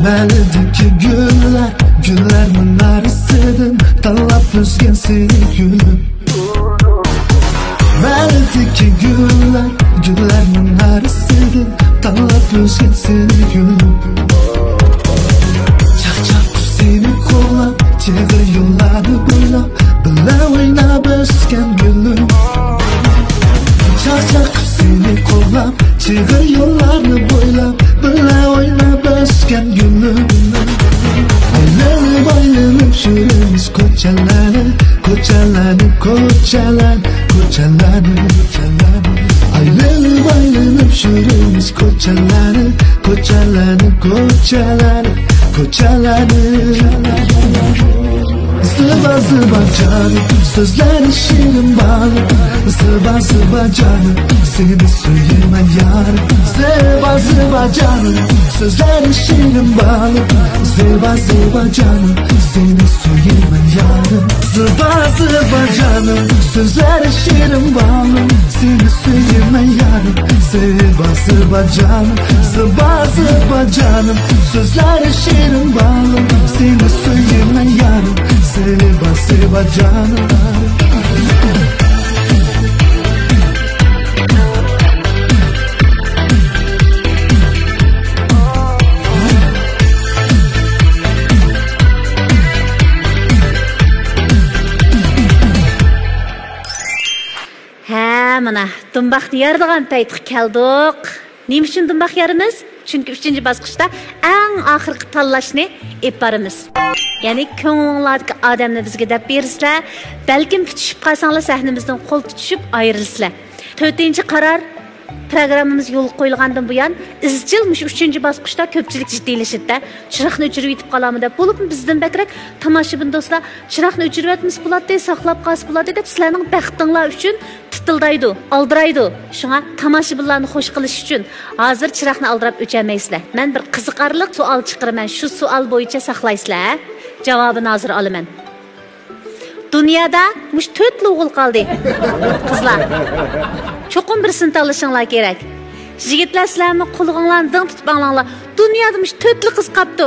مەھەللىدىكى گۈللەر، گۈللەرنىڭ ئارىسىدىن تاللاپ ئۆزگەن سېنى گۈلۈم. مەھەللىدىكى گۈللەر، گۈللەرنىڭ ئارىسىدىن تاللاپ ئۆزگەن سېنى گۈلۈم. چاقچاق سېنى قوغلاپ، چىغىر يوللارنى بويلاپ، بىللە ئويناپ ئۆسكەن گۈلۈم. چاقچاق سېنى قوغلاپ، چىغىر يوللارنى بويلاپ، بىللە ئويناپ ئۆسكەن گۈلۈم. ئايلىنىپ ئايلىنىپ يۈرىمىز كوچىلارنى، كوچىلارنى، كوچىلار، كوچىلارنى. ئايلىنىپ ئايلىنىپ يۈرىمىز كوچىلارنى، كوچىلارنى، كوچىلار، كوچىلارنى. زىبا زىبا جانىم، سۆزلەر شېرىن بالىم. زىبا زىبا جانىم، سېنى سۆيىمەن يارىم. زىبا زىبا جانىم، سۆزلەر شېرىن بالىم. زىبا زىبا جانىم، سېنى سۆيىمەن يارىم. زىبا زىبا جانىم، سۆزلەر شېرىن بالىم. سېنى سۆيىمەن يارىم. زىبا زىبا جانىم، زىبا زىبا جانىم، سۆزلەر شېرىن بالىم. سېنى سۆيىمەن يارىم، زىبا زىبا جانىم. ھە، مانا، دۇمباقنى يارىدىغان پەيتقا كەلدۇق. نېمە ئۈچۈن دۇمباق يارىمىز؟ چۈنكى ئۈچىنچى باسقۇچتا ئەڭ ئاخىرقى تاللاشنى ئېلىپ بارىمىز. يەنى كۆڭلۈڭلاردىكى ئادەمنى بىزگە دەپ بېرىسىلەر، بەلكىم پۈتۈشۈپ قالساڭلار سەھنىمىزدىن قول تۇتۇشۇپ ئايرىلىسىلەر. تۆتىنچى قارار، پروگراممىمىز يولغا قويۇلغاندىن بۇيان ئىزچىل مۇشۇ ئۈچىنچى باسقۇچتا كۆپچىلىك جىددىيلىشىدىدە، چىراغنى ئۆچۈرۈۋېتىپ قالامدۇ دەپ، بولۇپمۇ بىزدىن بەكرەك تاماشىبىن دوستلار چىراغنى ئۆچۈرۈۋەتمىسە بولاتتى، ساقلاپ قالسا بولاتتى دەپ سىلەرنىڭ بەختىڭلار ئۈچۈن تىتىلدايدۇ، ئالدىرايدۇ. شۇڭا تاماشىبىنلارنى خوش قىلىش ئۈچۈن ھازىر چىراغنى ئالدىراپ ئۆچۈرمەيسىلەر. مەن بىر قىزىقارلىق سوئال چىقىرىمەن، شۇ سوئال بويىچە ساقلايسىلەر، ھە؟ جاۋابىنى ھازىر ئالىمەن. دۇنيادا مۇشۇ تۆتلا ئوغۇل قالدى. قىزلار، چوقۇم بىرسىنى تاللىشىڭلار كېرەك. يىگىتلەر، سىلەرمۇ قۇلىقىڭلارنى دىڭ تۇتۇپ ئاڭلاڭلار. دۇنيادا مۇشۇ تۆتلا قىز قاپتۇ.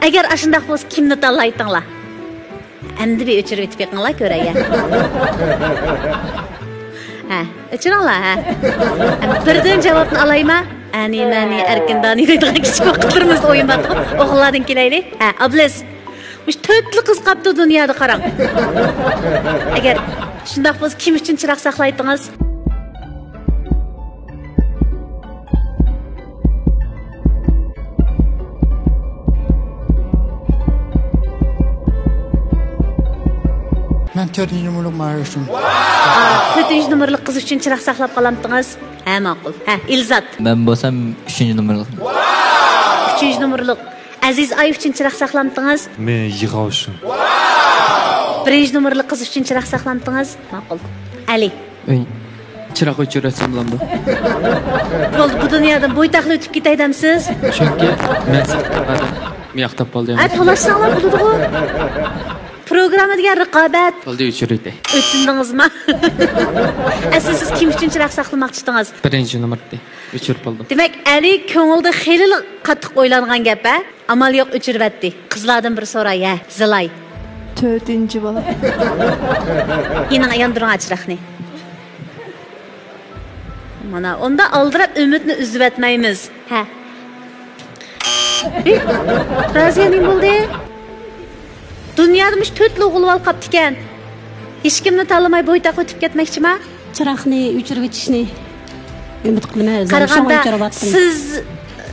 ئەگەر ئاشۇنداق بولسا، كىمنى تاللايتتىڭلار؟ ئەمدى بىر ئۆچۈرۈۋېتىپ بېقىڭلار كۆرەي، ھە. ھە، ئۆچۈرۈڭلار، ھە. ئەمدى بىردىن جاۋابنى ئالايما؟ ئەنى، مەنى، ئەركىن، دانى دەيدىغان كىچىك ۋاقىتلىرىمىزدا ئويۇن بارتۇق. ئوغۇللاردىن كېلەيلى. ھە، ئابلىز. مۇشۇ تۆتلا قىز قاپتۇ دۇنيادا، قاراڭ. ئەگەر شۇنداق بولسا، كىم ئۈچۈن چىراغ ساقلايتتىڭىز؟ مەن تۆتىنچى نومۇرلۇق ماھىر ئۈچۈن. ئا، تۆتىنچى نومۇرلۇق قىز ئۈچۈن چىراغ ساقلاپ قالامتىڭىز؟ ھە، ماقۇل. ھە، ئىلزات. مەن بولسام ئۈچىنچى نومۇرلۇق. ئۈچىنچى نومۇرلۇق. ئەزىز ئاي ئۈچۈن چىراغ ساقلامتىڭىز؟ مەن يىغاۋ ئۈچۈن. بىرىنچى نومۇرلۇق قىز ئۈچۈن چىراغ ساقلامتىڭىز؟ ماقۇل. ئەلى. ئۆي. چىراغ ئۆچۈرۈۋەتسەم بولامدۇ؟ بولدى، بۇ دۇنيادىن بويتاقلا ئۆتۈپ كېتەي دەمسىز؟ چۈنكى مەن سىزگە قارىدىم. مىياقتاپ قالدى. ئە، تالاشساڭلار بولىدىغۇ. پروگرامما دېگەن رىقابەت. بولدى، ئۆچۈرۈۋېتەي. ئۆتۈندىڭىزما؟ ئەسلى سىز كىم ئۈچۈن چىراغ ساقلىماقچى ئىدىڭىز؟ بىرىنچى نومۇرتى. ئۆچۈرۈپ بولدۇم. دېمەك، ئەلى كۆڭلىدە خېلىلا قاتتىق ئويلانغان گەپ، ھە؟ ئامال يوق، ئۆچۈرۈۋەتتى. قىزلاردىن بىر سوراي، ھە، زىلاي. تۆتىنچى بالا. يېنىڭ ياندۇرۇڭ چىراغنى. مانا، ئۇندا ئالدىراپ ئۈمىدنى ئۈزۈۋەتمەيمىز. ھە. ھېي، رازىيە، نېمە بولدى؟ دۇنيادا مۇشۇ تۆتلا ئوغۇل بالا قاپتىكەن. ھېچكىمنى تاللىماي بويتاق ئۆتۈپ كەتمەكچىما؟ چىراغنى ئۆچۈرۈۋېتىشنى ئۈمىد قىلىمەن ئۆزۈم. شۇڭا قارىغاندا ئۆچۈرۈۋەتتىم. سىز،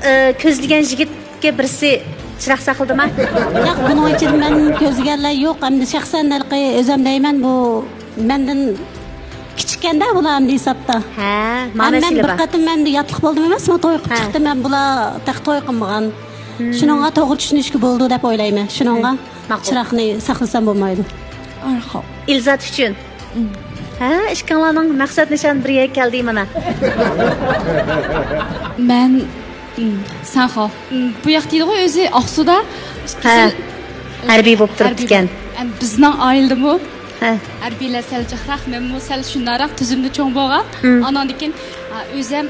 ئە، كۆزلىگەن يىگىتكە بىرسى چىراغ ساقلىدىما؟ ياق، بۇنىڭ ئىچىدە مەن كۆزلىگەنلەر يوق. ئەمدى شەخسەن ھېلىقى ئۆزۈم دەيمەن، بۇ مەندىن كىچىككەندە بۇلار ئەمدى ھېسابتا. ھە، ھەم مەن مەسىلە بىر بار. قېتىم مەن ياتلىق بولدۇم ئەمەسمۇ، توي قىلىپ ھە. چىقتىم. مەن بۇلار تېخى توي قىلمىغان. مم. شۇنىڭغا توغرا چۈشىنىشكە بولىدۇ دەپ ئويلايمەن. شۇنىڭغا مم. ماقۇل. چىراغنى ساقلىسام بولمايدۇ. ئارقا. ئىلزات ئۈچۈن. مم. ھە، ئىككىڭلارنىڭ مەقسەت نىشان بىر يەرگە كەلدى مانا. مەن، مم، سەنخاۋ. مم، بۇ ياق دېيدىغۇ ئۆزى ئاقسۇدا. ھە. ھەربىي بولۇپ تۇرۇپتىكەن. ھەربىي بولۇپ. ئەم، بىزنىڭ ئائىلىدىمۇ ھە. ھەربىيلەر سەل جىقراق، مەنمۇ سەل شۇنداقراق تۈزۈمدە چوڭ بولغان. مم. ئاناندىن كېيىن، ئا، ئۆزەم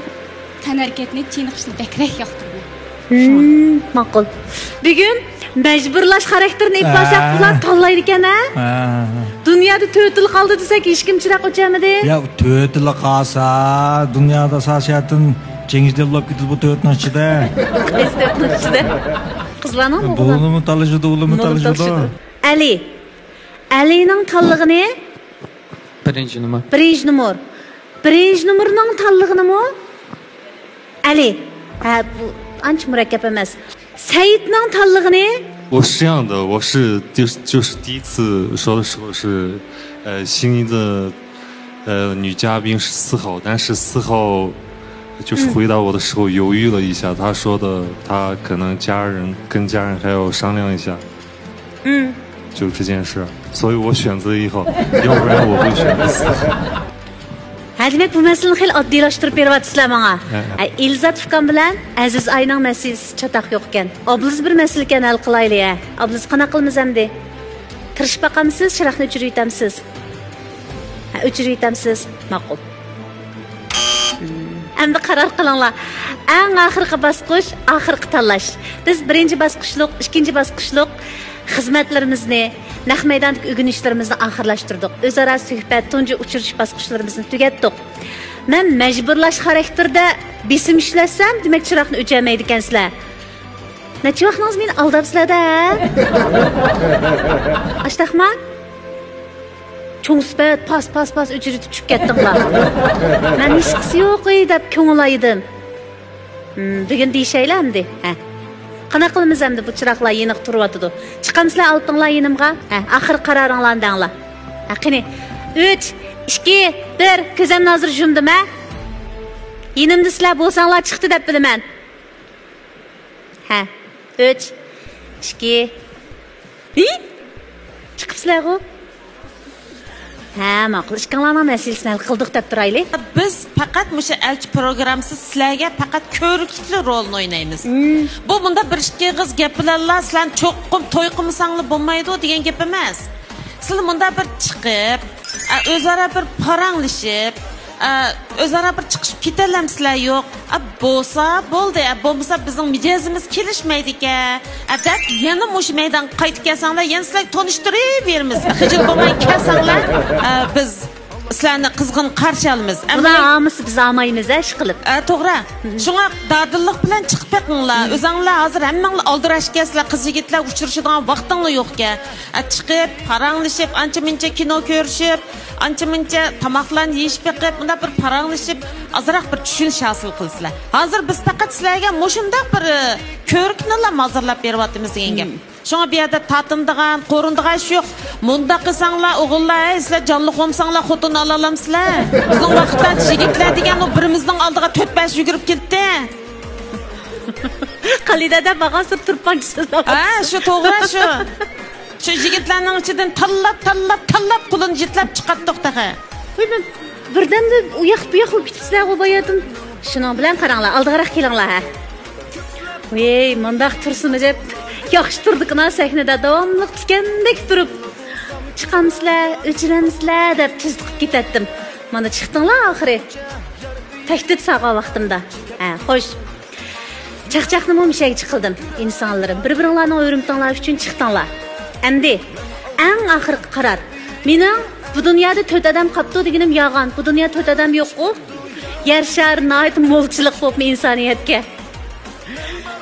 تەنھەرىكەتنى، چېنىقىشنى بەكرەك ياقتۇرىمەن. مم، ماقۇل. بۈگۈن مەجبۇرلاش خاراكتېرىنى ئېلىپ بارساق، ھە. بۇلار تاللايدىكەن، ھە؟ ھە. دۇنيادا تۆتىلا قالدى دېسەك، ھېچكىم چىراغ ئۆچۈرمىدى. يا، تۆتىلا قالسا، دۇنيادا ئاساسىيەتتىن جەڭ جېدەل بولۇپ كېتىدۇ بۇ تۆتنىڭ ئىچىدە. قايسى تۆتنىڭ ئىچىدە؟ قىزلارنىڭ ئوغۇللار. بۇلىمۇ تالىشىدۇ، ئۇلىمۇ تالىشىدۇ. ئەلى. ئەلىنىڭ تاللىغىنى؟ بىرىنچى نومۇر. بىرىنچى نومۇر. بىرىنچى نومۇرنىڭ تاللىغىنىمۇ؟ ئەلى. ھە، بۇ ئانچە مۇرەككەپ ئەمەس. سەئىدنىڭ تاللىغىنى؟ 我是这样的，我是就是就是第一次说的时候是，呃，悉尼的呃女嘉宾是思考，但是思考就是回答我的时候犹豫了一下，她说的她可能家人跟家人还要商量一下。 ھىم. 就这件事，所以我选择一号，要不然我会选择四号。 ھە، دېمەك، بۇ مەسىلىنى خېلى ئاددىيلاشتۇرۇپ بېرىۋاتىسىلەر ماڭا. ھە، ھە. ھە، ئىلزات ئۇكام بىلەن ئەزىز ئاينىڭ مەسىلىسى چاتاق يوق ئىكەن. ئابلىز بىر مەسىلە ئىكەن، ھەل قىلايلى، ھە. ئابلىز، قانداق قىلىمىز ئەمدى؟ تىرىشىپ باقامسىز، چىراغنى ئۆچۈرۈۋېتەمسىز؟ ھە، ئۆچۈرۈۋېتەمسىز. ماقۇل. ئەمدى قارار قىلىڭلار. ئەڭ ئاخىرقى باسقۇچ، ئاخىرقى تاللاش. بىز بىرىنچى باسقۇچلۇق، ئىككىنچى باسقۇچلۇق خىزمەتلىرىمىزنى، نەق مەيداندىكى ئۆگىنىشلىرىمىزنى ئاخىرلاشتۇردۇق. ئۆزئارا سۆھبەت، تۇنجى ئۇچرىشىش باسقۇچلىرىمىزنى تۈگەتتۇق. مەن مەجبۇرلاش خاراكتېرىدە بېسىم ئىشلەتسەم، دېمەك، چىراغنى ئۆچۈرمەيدىكەنسىلەر. نەچچە ۋاقتىڭىز مېنى ئالداپسىلەر-دە، ھە؟ ئاشتاقما؟ چوڭ سۈپەت، پاس، پاس، پاس ئۆچۈرۈۋېتىپ چۈشۈپ كەتتىڭلار. مەن ھېچقىسى يوق ئەي دەپ كۆڭۈل ئايىدىم. ھىم، بۈگۈن دېيىشەيلى ئەمدى. ھە. قانداق قىلىمىز ئەمدى، بۇ چىراغلار يېنىق تۇرۇۋاتىدۇ. چىقامسىلەر ئالتۇڭلار يېنىمغا؟ ھە، ئاخىرقى قارارىڭلارنى دەڭلار. ھە، قېنى. ئۈچ، ئىككى، بىر، كۆزۈمنى ھازىر يۇمدۇم، ھە؟ يېنىمدا سىلەر بولساڭلار چىقتى دەپ بىلىمەن. ھە، ئۈچ، ئىككى. ھى؟ چىقىپسىلەرغۇ؟ ھە، ماقۇل، ئىككىڭلارنىڭ مەسىلىسىنى ھەل قىلدۇق دەپ تۇرايلى. بىز پەقەت مۇشۇ ئەلچى پروگراممىسى سىلەرگە پەقەت كۆرۈكلۈك رولىنى ئوينايمىز. مم. بۇ مۇنداق بىر ئىككى ئېغىز گەپ بىلەنلا سىلەرنى چوقۇم توي قىلمىساڭلار بولمايدۇ دېگەن گەپ ئەمەس. سىلەر مۇنداق بىر چىقىپ، ئە، ئۆزئارا بىر پاراڭلىشىپ، ئە، ئۆزئارا بىر چىقىشىپ كېتەلەمسىلەر؟ يوق. ئە، بولسا بولدى، ئە، بولمىسا بىزنىڭ مىجەزىمىز كېلىشمەيدىكەن، ئە، دەپ يەنە مۇشۇ مەيدانغا قايتىپ كەلسەڭلار، يەنە سىلەرگە تونۇشتۇرۇۋېرىمىز. خىجىل بولماي كەلسەڭلار، ئە، بىز سىلەرنى قىزغىن قارشى ئالىمىز. ئەمما بۇلار ئالمىسا بىز ئالمايمىز ھە، ئىشقىلىپ. ئە، توغرا. شۇڭا دادىللىق بىلەن چىقىپ بېقىڭلار. ئۆزەڭلار ھازىر ھەممەڭلار ئالدىراش ئىكەنسىلەر، قىز يىگىتلەر ئۇچرىشىدىغان ۋاقتىڭلار يوقكەن. ئە، چىقىپ، پاراڭلىشىپ، ئانچە-مۇنچە كىنو كۆرۈشۈپ، ئانچە-مۇنچە تاماقلارنى يېيىشىپ بېقىپ، مۇنداق بىر پاراڭلىشىپ، ئازراق بىر چۈشىنىش ھاسىل قىلىسىلەر. ھازىر بىز پەقەت سىلەرگە مۇشۇنداق بىر، ئە، كۆرۈكنىلا ھازىرلاپ بېرىۋاتىمىز دېگەن گەپ. شۇڭا بۇ يەردە تارتىنىدىغان، قورۇنىدىغان ئىش يوق. مۇنداق قىلساڭلار، ئوغۇللار، ھەي، سىلەر جانلىق بولمىساڭلار، خوتۇن ئالالامسىلەر؟ بىزنىڭ ۋاقىتلاردا يىگىتلەر دېگەن ئۇ بىرىمىزنىڭ ئالدىغا تۆت-بەش يۈگۈرۈپ كېلىتتى. قالىدە دەپ بارغانسېرى تۇرپانچە سۆزلەپ ھە، شۇ توغرا شۇ. شۇ يىگىتلەرنىڭ ئىچىدىن تاللاپ، تاللاپ، تاللاپ قولىنى يىتلاپ چىقاتتۇق تېخى. ۋاي، مەن بىردەمدە ئۇ ياق بۇ ياق بولۇپ كېتىپسىلەرغۇ باياتىن. شۇنىڭ بىلەن قاراڭلار، ئالدىراق كېلىڭلار ھە. ۋەي، مانداق تۇرسىمۇ جەپ ياخشى تۇردۇكىنا سەھنىدە داۋاملىق تىكەندەك تۇرۇپ، چىقامسىلەر، ئۆچۈرەمسىلەر دەپ تۈزىتىپ كېتەتتىم. مانا چىقتىڭلار ئاخىرى. تەھدىت سالغان ۋاقتىمدا. ھە، خوش. چاقچاقنىمۇ مۇشەگە چىقىلدىم. ئىنسانلىرىم، بىر-بىرىڭلارنىڭ ھۆرمىتىڭلار ئۈچۈن چىقتىڭلار. ئەمدى ئەڭ ئاخىرقى قارار. مېنىڭ بۇ دۇنيادا تۆت ئادەم قاپتۇ دېگىنىم يالغان. بۇ دۇنيادا تۆت ئادەم يوققۇ. يەر شارى ناھايىتى مولچىلىق بولۇپمۇ ئىنسانىيەتكە.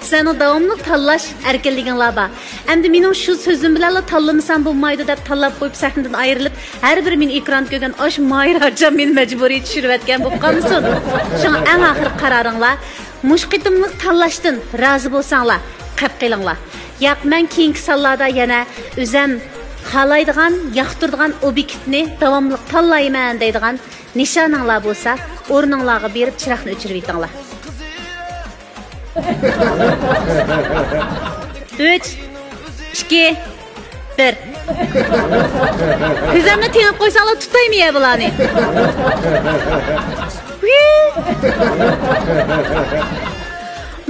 سىلەرنىڭ داۋاملىق تاللاش ئەركىنلىكىڭلار بار. ئەمدى مېنىڭ شۇ سۆزۈم بىلەنلا تاللىمىسام بولمايدۇ دەپ تاللاپ قويۇپ سەھنىدىن ئايرىلىپ، ھەر بىر مېنى ئېكراندا كۆرگەن ئاش ماھىرجان مېنى مەجبۇرىي چۈشۈرۈۋەتكەن بولۇپ قالمىسۇن. شۇڭا ئەڭ ئاخىرقى قارارىڭلار. مۇشۇ قېتىملىق تاللاشتىن رازى بولساڭلار، قەپ قېلىڭلار. ياق، مەن كېيىنكى سانلاردا يەنە ئۆزەم خالايدىغان، ياقتۇرىدىغان ئوبيېكتنى داۋاملىق تاللايمەن دەيدىغان نىشانىڭلار بولسا، ئورنۇڭلارغا بېرىپ چىراغنى ئۆچۈرۈۋېتىڭلار. ئۈچ، ئىككى، بىر. كۆزۈمنى تېڭىپ قويساڭلار تۇتايمۇ يە بۇلارنى؟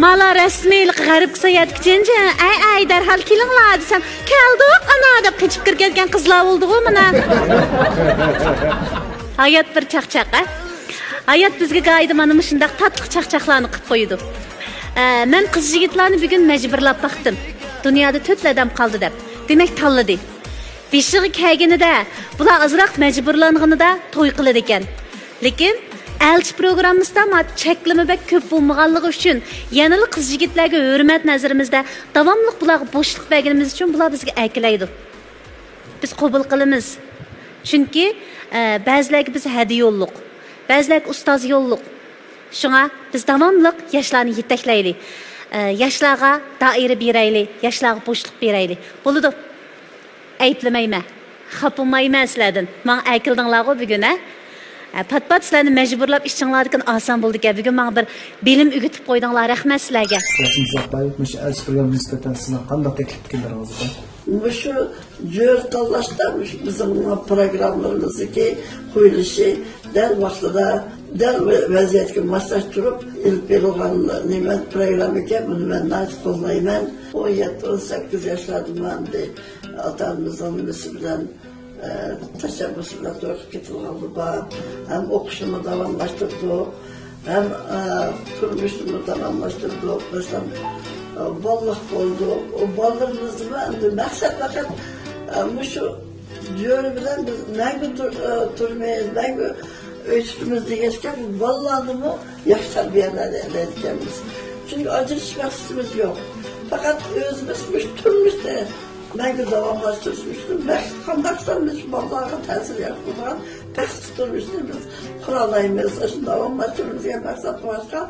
مانا رەسمىيلىق غەربكە ساياھەتكە چېنىجى، ئەي، ئەي، دەرھال كېلىڭلار دېسەم، كەلدۇق ئانا دەپ قېچىپ كىرىپ كەتكەن قىزلار بولدىغۇ مانا. ھايات بىر چاقچاق، ھە؟ ھايات بىزگە گاھىدا مانا مۇشۇنداق تاتلىق چاقچاقلارنى قىلىپ قويىدۇ. ئە، مەن قىز يىگىتلارنى بۈگۈن مەجبۇرلاپ باقتىم. دۇنيادا تۆتلا ئادەم قالدى دەپ. دېمەك، تاللىدى. بېشىغا كەلگىنىدە، بۇلار ئازراق مەجبۇرلانغىنىدا توي قىلىدىكەن. لېكىن ئەلچى پروگراممىسىدا ما چەكلىمە بەك كۆپ بولمىغانلىقى ئۈچۈن يەنىلا قىز يىگىتلەرگە ھۆرمەت نەزىرىمىزدە داۋاملىق بۇلارغا بوشلۇق بەرگىنىمىز ئۈچۈن بۇلار بىزگە ئەركىلەيدۇ. بىز قوبۇل قىلىمىز. چۈنكى، ئە، بەزىلەرگە بىز ھەدە يوللۇق، بەزىلەرگە ئۇستاز يوللۇق. شۇڭا بىز داۋاملىق ياشلارنى يېتەكلەيلى. ئە، ياشلارغا دائىرە بېرەيلى، ياشلارغا بوشلۇق بېرەيلى. بولىدۇ. ئەيىبلىمەيمەن، خاپىمايمەن سىلەردىن. ماڭا ئەركىلدىڭلارغۇ بۈگۈن، ھە؟ ھە، پات-پات سىلەرنى مەجبۇرلاپ ئىچىڭلاردىكىنى ئالسام بولىدىكەن. بۈگۈن ماڭا بىر بىلىم ئۆگىتىپ قويدۇڭلار. رەھمەت سىلەرگە. ياقىن ئۇزاقبايېۋ، مۇشۇ ئەلچى پروگراممىغا نىسبەتەن سىزنىڭ قانداق تەكلىپ پىكىرلىرىڭىز بار؟ مۇشۇ جۆرە تاللاشتا مۇشۇ بىزنىڭ پروگراممىمىزدىكى قويۇلۇشى دەل ۋاقتىدا، دەل ۋەزىيەتكە ماسلاشتۇرۇپ ئېلىپ بېرىلغان نېمە پروگرامما ئىكەن، بۇنى مەن ناھايىتى قوللايمەن. ئون يەتتە، ئون سەككىز ياشلاردىمۇ ئەمدى ئاتا-ئانىمىزنىڭ نېمىسى بىلەن، ئە، تەشەببۇسى بىلەن توي قىلىپ كېتىدىغانلار بار. ھەم ئوقۇشىنىمۇ داۋاملاشتۇردۇق، ھەم، ئە، تۇرمۇشىنىمۇ داۋاملاشتۇردۇق. مەسىلەن، ئە، بالىلىق بولدۇق. ئۇ بالىلىرىمىزنىمۇ ئەمدى مەقسەت پەقەت، ئە، مۇشۇ جۆرە بىلەن بىز مەڭگۈ تۇر-، ئە، تۇرىمىز، مەڭگۈ ئۆي تۇتىمىز دېگەچكە، بۇ بالىلارنىمۇ ياخشى تەربىيەلەيدىكەنمىز. چۈنكى ئاجرىشىش مەقسىتىمىز يوق. پەقەت ئۆزىمىز مۇشۇ تۇرمۇشنى مەڭگۈ داۋاملاشتۇرۇش ئۈچۈن بەخت، قانداقسا مۇشۇ بالىلارغا تەسىر يارىتىدىغان بەختلىك تۇرمۇشنى بىز قۇرالايمىز. شۇنى داۋاملاشتۇرىمىز دېگەن مەقسەت بولغاچقا،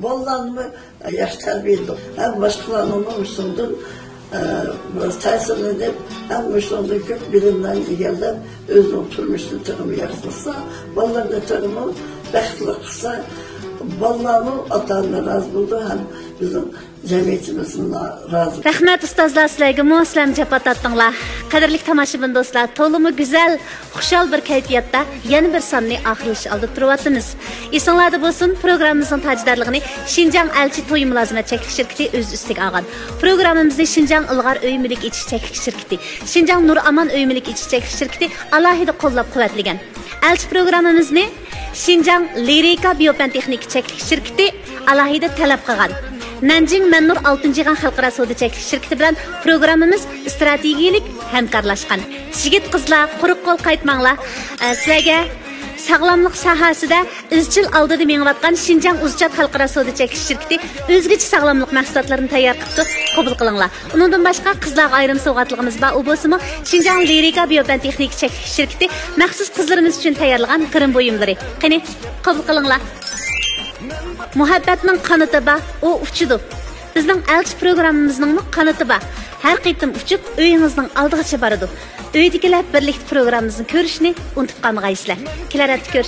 بالىلارنى ياخشى تەربىيەلىدۇق. ھەم باشقىلارنىڭمۇ مۇشۇنىڭدىن، ئە، بىراز تەسىرلىنىپ، ھەم مۇشۇنىڭدىن كۆپ بىلىملەرنى ئىگىلەپ، ئۆزىنىڭ تۇرمۇشىنى تېخىمۇ ياخشىلىسا، بالىلىرىنى تېخىمۇ بەختلىك قىلسا، بالىلارمۇ ئاتا-ئانىلار رازى بولىدۇ، ھەم بىزنىڭ جەمئىيىتىمىزمۇ رازى. رەھمەت ئۇستازلار سىلەرگىمۇ، سىلەرمۇ جاپا تارتتىڭلار. قەدىرلىك تاماشىبىن دوستلار، تولىمۇ گۈزەل، خۇشال بىر كەيپىياتتا يەنە بىر ساننى ئاخىرلىشىش ئالدىدا تۇرۇۋاتىمىز. ئېسىڭلاردا بولسۇن، پروگراممىمىزنىڭ تاجدارلىقىنى شىنجاڭ ئەلچى تويۇم مۇلازىمەت چەكلىك شىركىتى ئۆز ئۈستىگە ئالغان. پروگراممىمىزنى شىنجاڭ ئىلغار ئۆي مۈلۈك ئېچىش چەكلىك شىركىتى، شىنجاڭ نۇرئامان ئۆي مۈلۈك ئېچىش چەكلىك شىركىتى ئالاھىدە قوللاپ قۇۋۋەتلىگەن. ئەلچى پروگراممىمىزنى شىنجاڭ لىرىكا بىيوپەن تېخنىكا چەكلىك شىركىتى ئالاھىدە تەلەپ قىلغان نەنجىڭ مەننۇر ئالتىنچى يىغان خەلقئارا سودا چەكلىك شىركىتى بىلەن پروگراممىمىز ئىستراتېگىيەلىك ھەمكارلاشقان. يىگىت قىزلار، قۇرۇق قول قايتماڭلار. ئە، سىلەرگە ساغلاملىق ساھەسىدە ئىزچىل ئالدىدا مېڭىۋاتقان شىنجاڭ ئۇزچات خەلقئارا سودا چەكلىك شىركىتى ئۆزگىچە ساغلاملىق مەھسۇلاتلىرىنى تەييار قىپتۇ، قوبۇل قىلىڭلار. ئۇنىڭدىن باشقا قىزلارغا ئايرىم سوۋغاتلىقىمىز بار، ئۇ بولسىمۇ شىنجاڭ لىرىكا بىيوپەن تېخنىكا چەكلىك شىركىتى مەخسۇس قىزلىرىمىز ئۈچۈن تەييارلىغان گىرىم بۇيۇملىرى. قېنى، قوبۇل قىلىڭلار. مۇھەببەتنىڭ قانىتى بار، ئۇ ئۇچىدۇ. بىزنىڭ ئەلچى پروگراممىمىزنىڭمۇ قانىتى بار. ھەر قېتىم ئۇچۇپ، ئۆيىڭىزنىڭ ئالدىغىچە بارىدۇ. ئۆيدىكىلەر بىرلىكتە پروگراممىمىزنى كۆرۈشنى ئۇنتۇپ قالمىغايسىلەر. كېلەر ھەپتە كۆرۈشكەنچە.